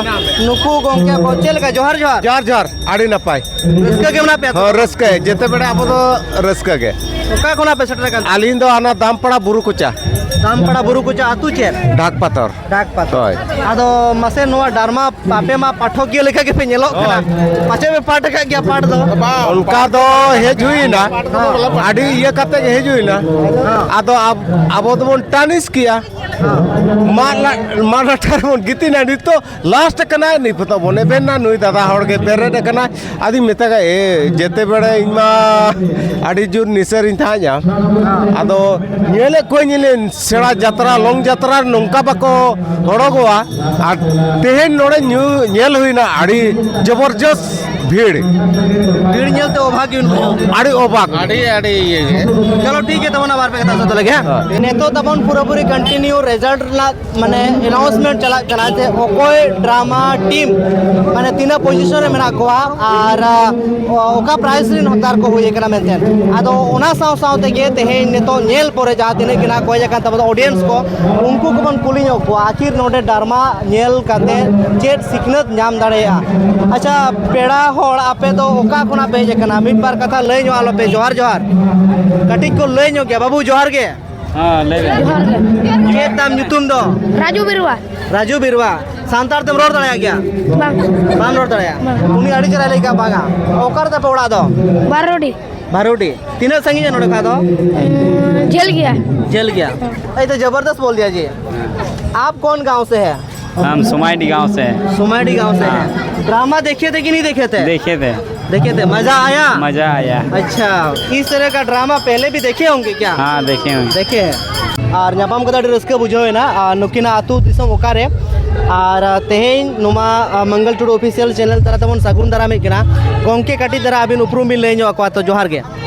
ᱱᱩᱠᱩ ᱜᱚᱝᱠᱮ ᱠᱚ ᱪᱮᱫ ᱞᱮᱠᱟ? ᱡᱚᱦᱟᱨ, ᱡᱚᱦᱟᱨ᱾ ᱡᱚᱦᱟᱨ, ᱡᱚᱦᱟᱨ᱾ ᱟᱹᱰᱤ ᱱᱟᱯᱟᱭ᱾ ᱨᱟᱹᱥᱠᱟᱹ ᱜᱮ ᱢᱮᱱᱟᱜ ᱯᱮᱭᱟ ᱛᱚ? ᱦᱚᱸ, ᱨᱟᱹᱥᱠᱟᱹ᱾ ᱡᱮᱛᱮ ᱵᱮᱲᱟ ᱟᱵᱚ ᱫᱚ ᱨᱟᱹᱥᱠᱟᱹ ᱜᱮ᱾ ᱚᱠᱟ ᱠᱷᱚᱱᱟᱜ ᱯᱮ ᱥᱮᱴᱮᱨ ᱟᱠᱟᱱ? ᱟᱹᱞᱤᱧ ᱫᱚ ᱦᱟᱱᱟ ᱫᱟᱢᱯᱟᱲᱟ ᱵᱩᱨᱩ ᱠᱚᱪᱟ᱾ ᱫᱟᱢᱯᱟᱲᱟ ᱵᱩᱨᱩ ᱠᱚᱪᱟ, ᱟᱹᱛᱩ ᱪᱮᱫ? ᱰᱟᱠ ᱯᱟᱛᱚᱨ᱾ ᱰᱟᱠ ᱯᱟᱛᱚᱨ᱾ ᱦᱳᱭ᱾ ᱟᱫᱚ ᱢᱟᱥᱮ, ᱱᱚᱣᱟ ᱰᱨᱟᱢᱟ, ᱟᱯᱮ ᱢᱟ ᱯᱟᱴᱷᱚᱠᱤᱭᱟᱹ ᱞᱮᱠᱟ ᱜᱮᱯᱮ ᱧᱮᱞᱚᱜ ᱠᱟᱱᱟ᱾ ᱦᱳᱭ᱾ ᱯᱟᱪᱮ ᱯᱮ ᱯᱟᱴᱷ ᱟᱠᱟᱫ ᱜᱮᱭᱟ ᱯᱟᱴᱷ ᱫᱚ? ᱚᱱᱠᱟ ᱫᱚ ᱦᱮᱡ ᱦᱩᱭᱱᱟ᱾ ᱦᱚᱸ᱾ ᱟᱹᱰᱤ ᱤᱭᱟᱹ ᱠᱟᱛᱮ ᱜᱮ ᱦᱮᱡ ᱦᱩᱭᱱᱟ᱾ ᱦᱚᱸ᱾ ᱟᱫᱚ ᱟᱵ-, ᱟᱵᱚ ᱫᱚᱵᱚᱱ ᱴᱟᱱᱤᱥ ᱠᱮᱭᱟ᱾ ᱢᱟᱫ ᱞᱟ-, ᱢᱟᱫ ᱞᱟᱴᱷᱟ ᱨᱮᱵᱚᱱ ᱜᱤᱛᱤᱡ ᱮᱱᱟ, ᱱᱤᱛᱚᱜ ᱞᱟᱥᱴ ᱠᱟᱱᱟᱭ, ᱱᱩᱭ ᱯᱚᱛᱚᱵ ᱵᱚᱱ ᱮᱵᱷᱮᱱ ᱮᱱᱟ, ᱱᱩᱭ ᱫᱟᱫᱟ ᱦᱚᱲ ᱜᱮ ᱵᱮᱨᱮᱫ ᱟᱠᱟᱱᱟᱭ᱾ ᱟᱫᱚᱧ ᱢᱮᱛᱟᱭ ᱠᱟᱱᱟ, "ᱮ, ᱡᱮᱛᱮ ᱵᱮᱲᱟ ᱤᱧ ᱢᱟ ᱟᱹᱰᱤ ᱡᱳᱨ ᱱᱤᱥᱟᱹᱨᱤᱧ ᱛᱟᱦᱮᱸᱫᱼᱟ, ᱟᱫᱚ ᱧᱮᱞᱮᱫ ᱠᱚᱣᱟᱧ, ᱧᱮᱞᱮᱫ ᱥᱮᱬᱟ ᱡᱟᱛᱨᱟ, ᱞᱚᱝ ᱡᱟᱛᱨᱟ ᱱᱚᱝᱠᱟ ᱵᱟᱠᱚ ᱦᱚᱲᱚᱜᱚᱜᱼᱟ, ᱟᱨ ᱛᱮᱦᱮᱧ ᱱᱚᱰᱮ ᱧᱩ-, ᱧᱮᱞ ᱦᱩᱭᱱᱟ ᱟᱹᱰᱤ ᱡᱚᱵᱚᱨᱡᱚᱥ ᱵᱷᱤᱲ᱾ ᱵᱷᱤᱲ ᱧᱮᱞᱛᱮ ᱚᱵᱷᱟᱜ ᱜᱮ ᱵᱤᱱ ᱵᱩᱡᱷᱟᱹᱣ ᱠᱮᱫᱟ? ᱟᱹᱰᱤ ᱚᱵᱷᱟᱜ᱾ ᱟᱹᱰᱤ, ᱟᱹᱰᱤ ᱤᱭᱟᱹ ᱜᱮ᱾ ᱪᱚᱞᱚ, ᱴᱷᱤᱠ ᱜᱮᱭᱟ, ᱛᱟᱵᱚᱱ ᱟᱵᱟᱨ ᱯᱮ ᱠᱟᱛᱷᱟ ᱥᱟᱶᱛᱟ ᱞᱟᱹᱜᱤᱫ, ᱦᱮᱸ? ᱦᱮᱸ᱾ ᱱᱤᱛᱚᱜ ᱛᱟᱵᱚᱱ ᱯᱩᱨᱟᱹᱯᱩᱨᱤ ᱠᱚᱱᱴᱤᱱᱤᱭᱩ ᱨᱮᱡᱟᱞᱴ ᱨᱮᱱᱟᱜ ᱢᱟᱱᱮ ᱮᱱᱟᱣᱩᱱᱥᱢᱮᱱᱴ ᱪᱟᱞᱟᱜ ᱠᱟᱱᱟ ᱡᱮ ᱚᱠᱚᱭ ᱰᱨᱟᱢᱟ ᱴᱤᱢ ᱢᱟᱱᱮ ᱛᱤᱱᱟᱹᱜ ᱯᱚᱡᱤᱥᱚᱱ ᱨᱮ ᱢᱮᱱᱟᱜ ᱠᱚᱣᱟ ᱟᱨ, ᱟ, ᱚᱠᱟ ᱯᱨᱟᱭᱤᱡᱽ ᱨᱮᱱ ᱦᱚᱠᱫᱟᱨ ᱠᱚ ᱦᱩᱭ ᱟᱠᱟᱱᱟ ᱢᱮᱱᱛᱮ᱾ ᱟᱫᱚ ᱚᱱᱟ ᱥᱟᱶ ᱥᱟᱶ ᱛᱮᱜᱮ ᱛᱮᱦᱮᱧ ᱱᱤᱛᱚᱜ ᱧᱮᱞ ᱯᱚᱨᱮ ᱡᱟᱦᱟᱸ ᱛᱤᱱᱟᱹᱜ ᱜᱮ ᱱᱟᱜ ᱠᱚ ᱦᱮᱡ ᱟᱠᱟᱱ ᱛᱟᱵᱚᱱᱟ ᱚᱰᱤᱭᱮᱱᱥ ᱠᱚ, ᱩᱱᱠᱩ ᱠᱚᱵᱚᱱ ᱠᱩᱞᱤ ᱧᱚᱜ ᱠᱚᱣᱟ, ᱟᱹᱠᱷᱤᱨ ᱱᱚᱰᱮ ᱰᱨᱟᱢᱟ ᱧᱮᱞ ᱠᱟᱛᱮ ᱪᱮᱫ ᱥᱤᱠᱷᱱᱟᱹᱛ ᱧᱟᱢ ᱫᱟᱲᱮᱭᱟᱜᱼᱟ? ᱟᱪᱪᱷᱟ, ᱯᱮᱲᱟ ᱦᱚᱲ, ᱟᱯᱮ ᱫᱚ ᱚᱠᱟ ᱠᱷᱚᱱᱟᱜ ᱯᱮ ᱦᱮᱡ ᱟᱠᱟᱱᱟ? ᱢᱤᱫ ᱵᱟᱨ ᱠᱟᱛᱷᱟ ᱞᱟᱹᱭ ᱧᱚᱜ ᱟᱞᱚᱯᱮ᱾ ᱡᱚᱦᱟᱨ, ᱡᱚᱦᱟᱨ᱾ ᱠᱟᱹᱴᱤᱡ ᱠᱚ ᱞᱟᱹᱭ ᱧᱚᱜ ᱜᱮᱭᱟ᱾ ᱵᱟᱹᱵᱩ, ᱡᱚᱦᱟᱨ ᱜᱮ᱾ ᱦᱮᱸ, ᱞᱟᱹᱭ ᱵᱮᱱ᱾ ᱡᱚᱦᱟᱨ ᱜᱮ᱾ ᱪᱮᱫ ᱛᱟᱢ ᱧᱩᱛᱩᱢ ᱫᱚ? ᱨᱟᱡᱩ ᱵᱮᱨᱩᱣᱟ᱾ ᱨᱟᱡᱩ ᱵᱮᱨᱩᱣᱟ᱾ ᱥᱟᱱᱛᱟᱲ ᱛᱮᱢ ᱨᱚᱲ ᱫᱟᱲᱮᱭᱟᱜ ᱜᱮᱭᱟ? ᱵᱟᱝ᱾ ᱵᱟᱢ ᱨᱚᱲ ᱫᱟᱲᱮᱭᱟᱜᱼᱟ? ᱵᱟᱝ᱾ ᱩᱱᱤ ᱟᱹᱰᱤ ᱪᱮᱦᱨᱟᱭ ᱞᱟᱹᱭ ᱠᱮᱜᱼᱟ, ᱵᱟᱝᱟ᱾ ᱚᱠᱟ ᱨᱮ ᱛᱟᱯᱮ ᱚᱲᱟᱜ ᱫᱚ? ᱵᱟᱨᱚᱰᱤ᱾ ᱵᱟᱨᱚᱰᱤ᱾ ᱛᱤᱱᱟᱹᱜ ᱥᱟᱺᱜᱤᱧᱟ ᱱᱚᱰᱮ ᱠᱷᱚᱱ ᱫᱚ? ᱩᱸ, ᱡᱷᱟᱹᱞ ᱜᱮᱭᱟ᱾ ᱡᱷᱟᱹᱞ ᱜᱮᱭᱟ? ᱦᱮᱸ᱾ ᱮᱭ ᱛᱚ ᱡᱚᱵᱚᱨᱫᱚᱥᱛ ᱵᱚᱞ ᱫᱤᱭᱟ ᱡᱤ᱾ ᱟᱯ ᱠᱚᱱ ᱜᱟᱸᱣ ᱥᱮ ᱦᱮ? ᱦᱟᱢ ᱥᱚᱢᱟᱭᱰᱤ ᱜᱟᱸᱣ ᱥᱮ ᱦᱮ᱾ ᱥᱚᱢᱟᱭᱰᱤ ᱜᱟᱸᱣ ᱥᱮ ᱦᱮ᱾ ᱦᱮᱸ᱾ ᱰᱨᱟᱢᱟ ᱫᱮᱠᱷᱮ ᱛᱷᱮ ᱠᱤ ᱱᱟᱦᱤᱸ ᱫᱮᱠᱷᱮ ᱛᱷᱮ? ᱫᱮᱠᱷᱮ ᱛᱷᱮ᱾ ᱫᱮᱠᱷᱮ ᱛᱷᱮ, ᱢᱟᱡᱟ ᱟᱭᱟ? ᱢᱟᱡᱟ ᱟᱭᱟ᱾ ᱟᱪᱪᱷᱟ, ᱤᱥ ᱛᱟᱨᱦᱟ ᱠᱟ ᱰᱨᱟᱢᱟ ᱯᱮᱦᱞᱮ ᱵᱷᱤ ᱫᱮᱠᱷᱮ ᱦᱳᱝᱜᱮ ᱠᱭᱟ? ᱦᱮᱸ, ᱫᱮᱠᱷᱮ ᱦᱳᱝᱜᱮ᱾ ᱫᱮᱠᱷᱮ ᱦᱮ᱾ ᱟᱨ ᱧᱟᱯᱟᱢ ᱠᱟᱛᱮ ᱟᱹᱰᱤ ᱨᱟᱹᱥᱠᱟᱹ ᱵᱩᱡᱷᱟᱹᱣ ᱮᱱᱟ᱾ ᱟᱨ ᱱᱩᱠᱤᱱᱟᱜ ᱟᱹᱛᱩ ᱫᱤᱥᱚᱢ ᱚᱠᱟᱨᱮ? ᱟᱨ ᱛᱮᱦᱮᱧ ᱱᱚᱣᱟ, ᱟ, ᱢᱚᱝᱜᱚᱞ ᱴᱩᱰᱩ ᱚᱯᱷᱤᱥᱤᱭᱟᱞ ᱪᱮᱱᱮᱞ ᱛᱟᱞᱟ ᱛᱮᱵᱚᱱ ᱥᱟᱹᱜᱩᱱ ᱫᱟᱨᱟᱢᱮᱫ ᱠᱤᱱᱟ᱾ ᱜᱚᱢᱠᱮ, ᱠᱟᱹᱴᱤᱡ ᱫᱷᱟᱨᱟ ᱟᱹᱵᱤᱱ ᱩᱯᱨᱩᱢ ᱵᱤᱱ ᱞᱟᱹᱭ ᱧᱚᱜ ᱟᱠᱚᱣᱟ ᱛᱚ᱾ ᱡᱚᱦᱟᱨ ᱜᱮ᱾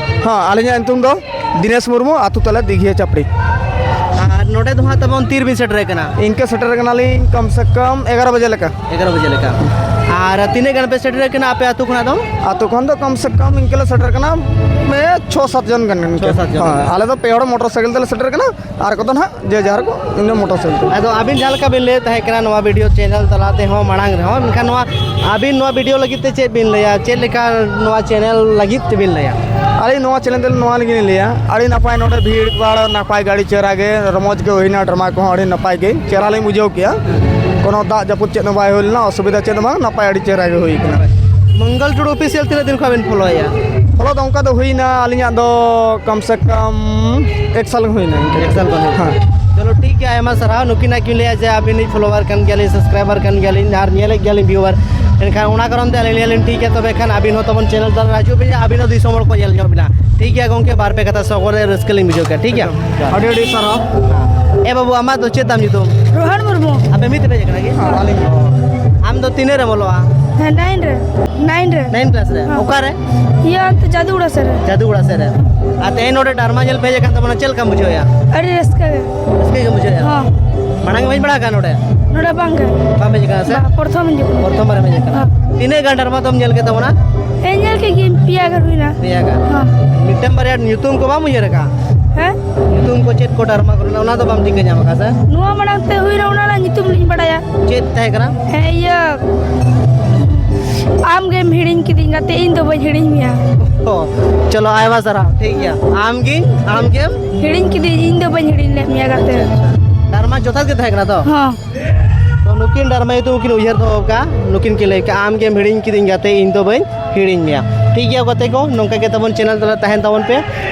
ᱦᱮᱸ, ᱟᱹᱞᱤᱧᱟᱜ ᱧᱩᱛᱩᱢ ᱫᱚ ᱫᱤᱱᱮᱥ ᱢᱩᱨᱢᱩ, ᱟᱹᱛᱩ ᱛᱟᱞᱮ ᱫᱤᱜᱷᱤᱭᱟᱹ ᱪᱟᱯᱲᱤ᱾ ᱟᱨ ᱱᱚᱰᱮ ᱫᱚ ᱦᱟᱸᱜ ᱛᱟᱵᱚᱱ ᱛᱤ ᱨᱮᱵᱤᱱ ᱥᱮᱴᱮᱨ ᱟᱠᱟᱱᱟ? ᱤᱱᱠᱟᱹ ᱥᱮᱴᱮᱨ ᱟᱠᱟᱱᱟᱞᱤᱧ ᱠᱚᱢ ᱥᱮ ᱠᱚᱢ ᱮᱜᱟᱨᱚ ᱵᱟᱡᱮ ᱞᱮᱠᱟ᱾ ᱮᱜᱟᱨᱚ ᱵᱟᱡᱮ ᱞᱮᱠᱟ᱾ ᱟᱨ ᱛᱤᱱᱟᱹᱜ ᱜᱟᱱ ᱯᱮ ᱥᱮᱴᱮᱨ ᱟᱠᱟᱱᱟ ᱟᱯᱮ ᱟᱹᱛᱩ ᱠᱷᱚᱱᱟᱜ ᱫᱚ? ᱟᱹᱛᱩ ᱠᱷᱚᱱ ᱫᱚ ᱠᱚᱢ ᱥᱮ ᱠᱚᱢ ᱤᱱᱠᱟᱹ ᱞᱮ ᱥᱮᱴᱮᱨ ᱟᱠᱟᱱᱟ, ᱢᱟᱱᱮ, ᱪᱷᱚ ᱥᱟᱛ ᱡᱚᱱ ᱜᱟᱱ ᱤᱱᱠᱟᱹ᱾ ᱪᱷᱚ ᱥᱟᱛ ᱡᱚᱱ ᱦᱳᱭ, ᱜᱟᱱ᱾ ᱟᱞᱮ ᱫᱚ ᱯᱮ ᱦᱚᱲ ᱢᱚᱴᱚᱨ ᱥᱟᱭᱠᱮᱞ ᱛᱮᱞᱮ ᱥᱮᱴᱮᱨ ᱟᱠᱟᱱᱟ, ᱟᱨ ᱠᱚᱫᱚ ᱱᱟᱦᱟᱜ ᱡᱮ ᱡᱟᱦᱟᱨ ᱠᱚ ᱤᱱᱟᱹ ᱢᱚᱴᱚᱨ ᱥᱟᱭᱠᱮᱞ ᱛᱮ᱾ ᱟᱫᱚ ᱟᱹᱵᱤᱱ ᱡᱟᱦᱟᱸ ᱞᱮᱠᱟ ᱵᱤᱱ ᱞᱟᱹᱭᱮᱫ ᱛᱟᱦᱮᱸ ᱠᱟᱱᱟ ᱱᱚᱣᱟ ᱵᱷᱤᱰᱤᱭᱳ ᱪᱮᱱᱮᱞ ᱛᱟᱞᱟ ᱛᱮᱦᱚᱸ ᱢᱟᱲᱟᱝ ᱨᱮᱦᱚᱸ, ᱢᱮᱱᱠᱷᱟᱱ ᱱᱚᱣᱟ ᱟᱹᱵᱤᱱ ᱱᱚᱣᱟ ᱵᱷᱤᱰᱤᱭᱳ ᱞᱟᱹᱜᱤᱫ ᱛᱮ ᱪᱮᱫ ᱵᱤᱱ ᱞᱟᱹᱭᱟ? ᱪᱮᱫ ᱞᱮᱠᱟ ᱱᱚᱣᱟ ᱪᱮᱱᱮᱞ ᱞᱟᱹᱜᱤᱫ ᱛᱮᱵᱤᱱ ᱞᱟᱹᱭᱟ? ᱟᱹᱞᱤᱧ ᱱᱚᱣᱟ ᱪᱮᱱᱮᱞ ᱛᱮ ᱱᱚᱣᱟ ᱞᱟᱹᱜᱤᱫ ᱞᱤᱧ ᱞᱟᱹᱭᱟ, ᱟᱹᱰᱤ ᱱᱟᱯᱟᱭ ᱱᱚᱰᱮ ᱵᱷᱤᱲ ᱵᱷᱟᱲ, ᱱᱟᱯᱟᱭ ᱜᱟᱹᱰᱤ ᱪᱮᱦᱨᱟ ᱜᱮ, ᱨᱚᱢᱚᱡᱽ ᱜᱮ ᱦᱩᱭᱱᱟ, ᱰᱨᱟᱢᱟ ᱠᱚᱦᱚᱸ ᱟᱹᱰᱤ ᱱᱟᱯᱟᱭ ᱜᱮ, ᱪᱮᱦᱨᱟ ᱞᱤᱧ ᱵᱩᱡᱷᱟᱹᱣ ᱠᱮᱜᱼᱟ᱾ ᱠᱳᱱᱳ ᱫᱟᱜ ᱡᱟᱹᱯᱩᱫ ᱪᱮᱫ ᱦᱚᱸ ᱵᱟᱭ ᱦᱩᱭ ᱞᱮᱱᱟ, ᱚᱥᱩᱵᱤᱫᱷᱟ ᱪᱮᱫ ᱦᱚᱸ ᱵᱟᱝ, ᱱᱟᱯᱟᱭ ᱟᱹᱰᱤ ᱪᱮᱦᱨᱟ ᱜᱮ ᱦᱩᱭ ᱠᱟᱱᱟ᱾ ᱢᱚᱝᱜᱚᱞ ᱴᱩᱰᱩ ᱚᱯᱷᱤᱥᱤᱭᱟᱞ ᱛᱤᱱᱟᱹᱜ ᱫᱤᱱ ᱠᱷᱚᱱ ᱵᱤᱱ ᱯᱷᱳᱞᱳᱭᱮᱫᱼᱟ? ᱯᱷᱳᱞᱳ ᱫᱚ ᱚᱱᱠᱟ ᱫᱚ ᱦᱩᱭᱱᱟ ᱟᱹᱞᱤᱧᱟᱜ ᱫᱚ ᱠᱚᱢ ᱥᱮ ᱠᱚᱢ ᱮᱠ ᱥᱟᱞ ᱦᱩᱭᱱᱟ ᱤᱱᱠᱟᱹ᱾ ᱮᱠ ᱥᱟᱞ ᱠᱷᱚᱱ ᱦᱩᱭᱱᱟ᱾ ᱦᱮᱸ᱾ ᱪᱚᱞᱚ ᱴᱷᱤᱠ ᱜᱮᱭᱟ, ᱟᱭᱢᱟ ᱥᱟᱨᱦᱟᱣ᱾ ᱱᱩᱠᱤᱱᱟᱜ ᱠᱤᱱ ᱞᱟᱹᱭᱟ ᱡᱮ ᱟᱹᱵᱤᱱᱤᱡ ᱯᱷᱚᱞᱳᱣᱟᱨ ᱠᱟᱱ ᱜᱮᱭᱟᱞᱤᱧ, ᱥᱟᱵᱥᱠᱨᱟᱭᱵᱟᱨ ᱠᱟᱱ ᱜᱮᱭᱟᱞᱤᱧ ᱟᱨ ᱧᱮᱞᱮᱫ ᱜᱮᱭᱟᱞᱤᱧ ᱵᱷᱤᱭᱩᱣᱟᱨ᱾ ᱮᱱᱠᱷᱟᱱ ᱚᱱᱟ ᱠᱟᱨᱚᱱ ᱛᱮ ᱟᱹᱞᱤᱧ ᱞᱟᱹᱭᱟᱞᱤᱧ ᱴᱷᱤᱠ ᱜᱮᱭᱟ, ᱛᱚᱵᱮ ᱠᱷᱟᱱ ᱟᱹᱵᱤᱱ ᱦᱚᱸ ᱛᱟᱵᱚᱱ ᱪᱮᱱᱮᱞ ᱛᱟᱞᱟ ᱨᱮ ᱦᱤᱡᱩᱜ ᱵᱤᱱ, ᱟᱹᱵᱤᱱ ᱦᱚᱸ ᱫᱤᱥᱚᱢ ᱦᱚᱲ ᱠᱚ ᱧᱮᱞ ᱧᱚᱜ ᱵᱤᱱᱟ᱾ ᱴᱷᱤᱠ ᱜᱮᱭᱟ ᱜᱚᱝᱠᱮ, ᱵᱟᱨ ᱯᱮ ᱠᱟᱛᱷᱟ ᱥᱚᱜᱚᱨ ᱨᱮ ᱨᱟᱹᱥᱠᱟᱹ ᱞᱤᱧ ᱵᱩᱡᱷᱟᱹᱣ ᱠᱮᱫᱟ᱾ ᱴᱷᱤᱠ ᱜᱮᱭᱟ? ᱟᱹᱰᱤ ᱟᱹᱰᱤ ᱥᱟᱨᱦᱟᱣ᱾ ᱮ ᱵᱟᱹᱵᱩ, ᱟᱢᱟᱜ ᱫᱚ ᱪᱮᱫ ᱛᱟᱢ ᱧᱩᱛᱩᱢ? ᱨᱳᱦᱟᱱ ᱢᱩᱨᱢᱩ᱾ ᱟᱯᱮ ᱢᱤᱫ ᱛᱮᱯᱮ ᱦᱮᱡ ᱟᱠᱟᱱᱟ ᱠᱤ? ᱟᱹᱞᱤᱧ᱾ ᱟᱢ ᱫᱚ ᱛᱤᱱᱟᱹᱜ ᱨᱮᱢ ᱚᱞᱚᱜᱼᱟ? ᱦᱮᱸ, ᱱᱟᱭᱤᱱ ᱨᱮ᱾ ᱱᱟᱭᱤᱱ ᱨᱮ? ᱱᱟᱭᱤᱱ ᱠᱞᱟᱥ ᱨᱮ? ᱦᱮᱸ᱾ ᱚᱠᱟᱨᱮ? ᱤᱭᱟᱹ, ᱚᱱᱛᱮ ᱡᱟᱫᱩᱜᱚᱲᱟ ᱥᱮᱫ ᱨᱮ᱾ ᱡᱟᱫᱩᱜᱚᱲᱟ ᱥᱮᱫ ᱨᱮ᱾ ᱟᱨ ᱛᱮᱦᱮᱧ ᱱᱚᱰᱮ ᱰᱨᱟᱢᱟ ᱧᱮᱞ ᱯᱮ ᱦᱮᱡ ᱟᱠᱟᱱ ᱛᱟᱵᱚᱱᱟ, ᱪᱮᱫ ᱞᱮᱠᱟᱢ ᱵᱩᱡᱷᱟᱹᱣᱮᱫᱼᱟ? ᱟᱹᱰᱤ ᱨᱟᱹᱥᱠᱟᱹ ᱜᱮ᱾ ᱨᱟᱹᱥᱠᱟᱹ ᱜᱮᱢ ᱵᱩᱡᱷᱟᱹᱣᱮᱫᱼᱟ? ᱦᱚᱸ᱾ ᱢᱟᱲᱟᱝ ᱮᱢ ᱦᱮᱡ ᱵᱟᱲᱟ ᱟᱠᱟᱱᱟ ᱱᱚᱰᱮ? ᱱᱚᱰᱮ ᱵᱟᱝ ᱜᱮ᱾ ᱵᱟᱢ ᱦᱮᱡ ᱟᱠᱟᱱᱟ ᱥᱮ? ᱵᱟᱝ, ᱯᱨᱚᱛᱷᱚᱢ ᱤᱧ ᱦᱤᱡᱩᱜ ᱠᱟᱱᱟ᱾ ᱯᱨᱚᱛᱷᱚᱢ ᱵᱟᱨ ᱮᱢ ᱦᱮᱡ ᱟᱠᱟᱱᱟ᱾ ᱦᱚᱸ᱾ ᱛᱤᱱᱟᱹᱜ ᱜᱟᱱ ᱰᱨᱟᱢᱟ ᱫᱚᱢ ᱧᱮᱞ ᱠᱮᱫ ᱛᱟᱵᱚᱱᱟ? ᱦᱮᱸ, ᱧᱮᱞ ᱠᱮᱫ ᱜᱤᱭᱟᱹᱧ, ᱯᱮᱭᱟ ᱜᱟᱱ ᱦᱩᱭᱱᱟ᱾ ᱯᱮᱭᱟ ᱜᱟᱱ? ᱦᱚᱸ᱾ ᱢᱤᱫᱴᱟᱝ ᱵᱟᱨᱭᱟ ᱧᱩᱛᱩᱢ ᱠᱚ ᱵᱟᱢ ᱩᱭᱦᱟᱹᱨ ᱟᱠᱟᱫᱼᱟ? ᱦᱮᱸ? ᱧᱩᱛᱩᱢ ᱠᱚ ᱪᱮᱫ ᱠᱚ ᱰᱨᱟᱢᱟ ᱠᱚ ᱨᱮᱱᱟᱜ, ᱚᱱᱟ ᱫᱚ ᱵᱟᱢ ᱴᱷᱤᱠᱟᱹ ᱧᱟᱢ ᱟᱠᱟᱫᱼᱟ ᱥᱮ? ᱱᱚᱣᱟ ᱢᱟᱲᱟᱝ ᱛᱮ ᱦᱩᱭᱱᱟ, ᱚᱱᱟ ᱨᱮᱱᱟᱜ ᱧᱩᱛᱩᱢ ᱞᱤᱧ ᱵᱟᱲᱟᱭᱟ᱾ ᱪᱮᱫ ᱛᱟᱦᱮᱸ ᱠᱟᱱᱟ? ᱦᱮᱸ, ᱤᱭᱟᱹ, ᱟᱢ ᱜᱮᱢ ᱦᱤᱲᱤᱧ ᱠᱤᱫᱤᱧ ᱜᱟᱛᱮ, ᱤᱧ ᱫᱚ ᱵᱟᱹᱧ ᱦᱤᱲᱤᱧ ᱢᱮᱭᱟ᱾ ᱚ, ᱪᱚᱞᱚ, ᱟᱭᱢᱟ ᱥᱟᱨᱦᱟᱣ᱾ ᱴᱷᱤᱠ ᱜᱮᱭᱟ, ᱟᱢ ᱜᱮ, ᱟᱢ ᱜᱮᱢ ᱦᱤᱲᱤᱧ ᱠᱤᱫᱤᱧ, ᱤᱧ ᱫᱚ ᱵᱟᱹᱧ ᱦᱤᱲᱤᱧ ᱞᱮᱫ ᱢᱮᱭᱟ ᱜᱟᱛᱮ᱾ ᱟᱪᱪᱷᱟ, ᱟᱪᱪᱷᱟ᱾ ᱰᱨᱟᱢᱟ ᱡᱚᱛᱷᱟᱛ ᱜᱮ ᱛᱟᱦᱮᱸ ᱠᱟᱱᱟ ᱛᱚ? ᱦᱚᱸ᱾ ᱛᱚ, ᱱᱩᱠᱤᱱ ᱰᱨᱟᱢᱟ ᱧᱩᱛᱩᱢ ᱠᱤᱱ ᱩᱭᱦᱟᱹᱨ ᱫᱚᱦᱚ ᱠᱟᱜᱼᱟ, ᱱᱩᱠᱤᱱ ᱠᱤᱱ ᱞᱟᱹᱭ ᱠᱟᱜᱼᱟ, "ᱟᱢ ᱜᱮᱢ ᱦᱤᱲᱤᱧ ᱠᱤᱫᱤᱧ ᱜᱟᱛᱮ, ᱤᱧ ᱫᱚ ᱵᱟᱹᱧ ᱦᱤᱲᱤᱧ ᱢᱮᱭᱟ᱾" ᱴᱷᱤᱠ ᱜᱮᱭᱟ ᱜᱟᱛᱮ ᱠᱚ, ᱱᱚᱝᱠᱟ ᱜᱮ ᱛᱟᱵᱚᱱ ᱪᱮᱱᱮᱞ ᱛᱟᱞᱟ ᱛᱟᱦᱮᱱ ᱛᱟᱵᱚᱱ ᱯᱮ᱾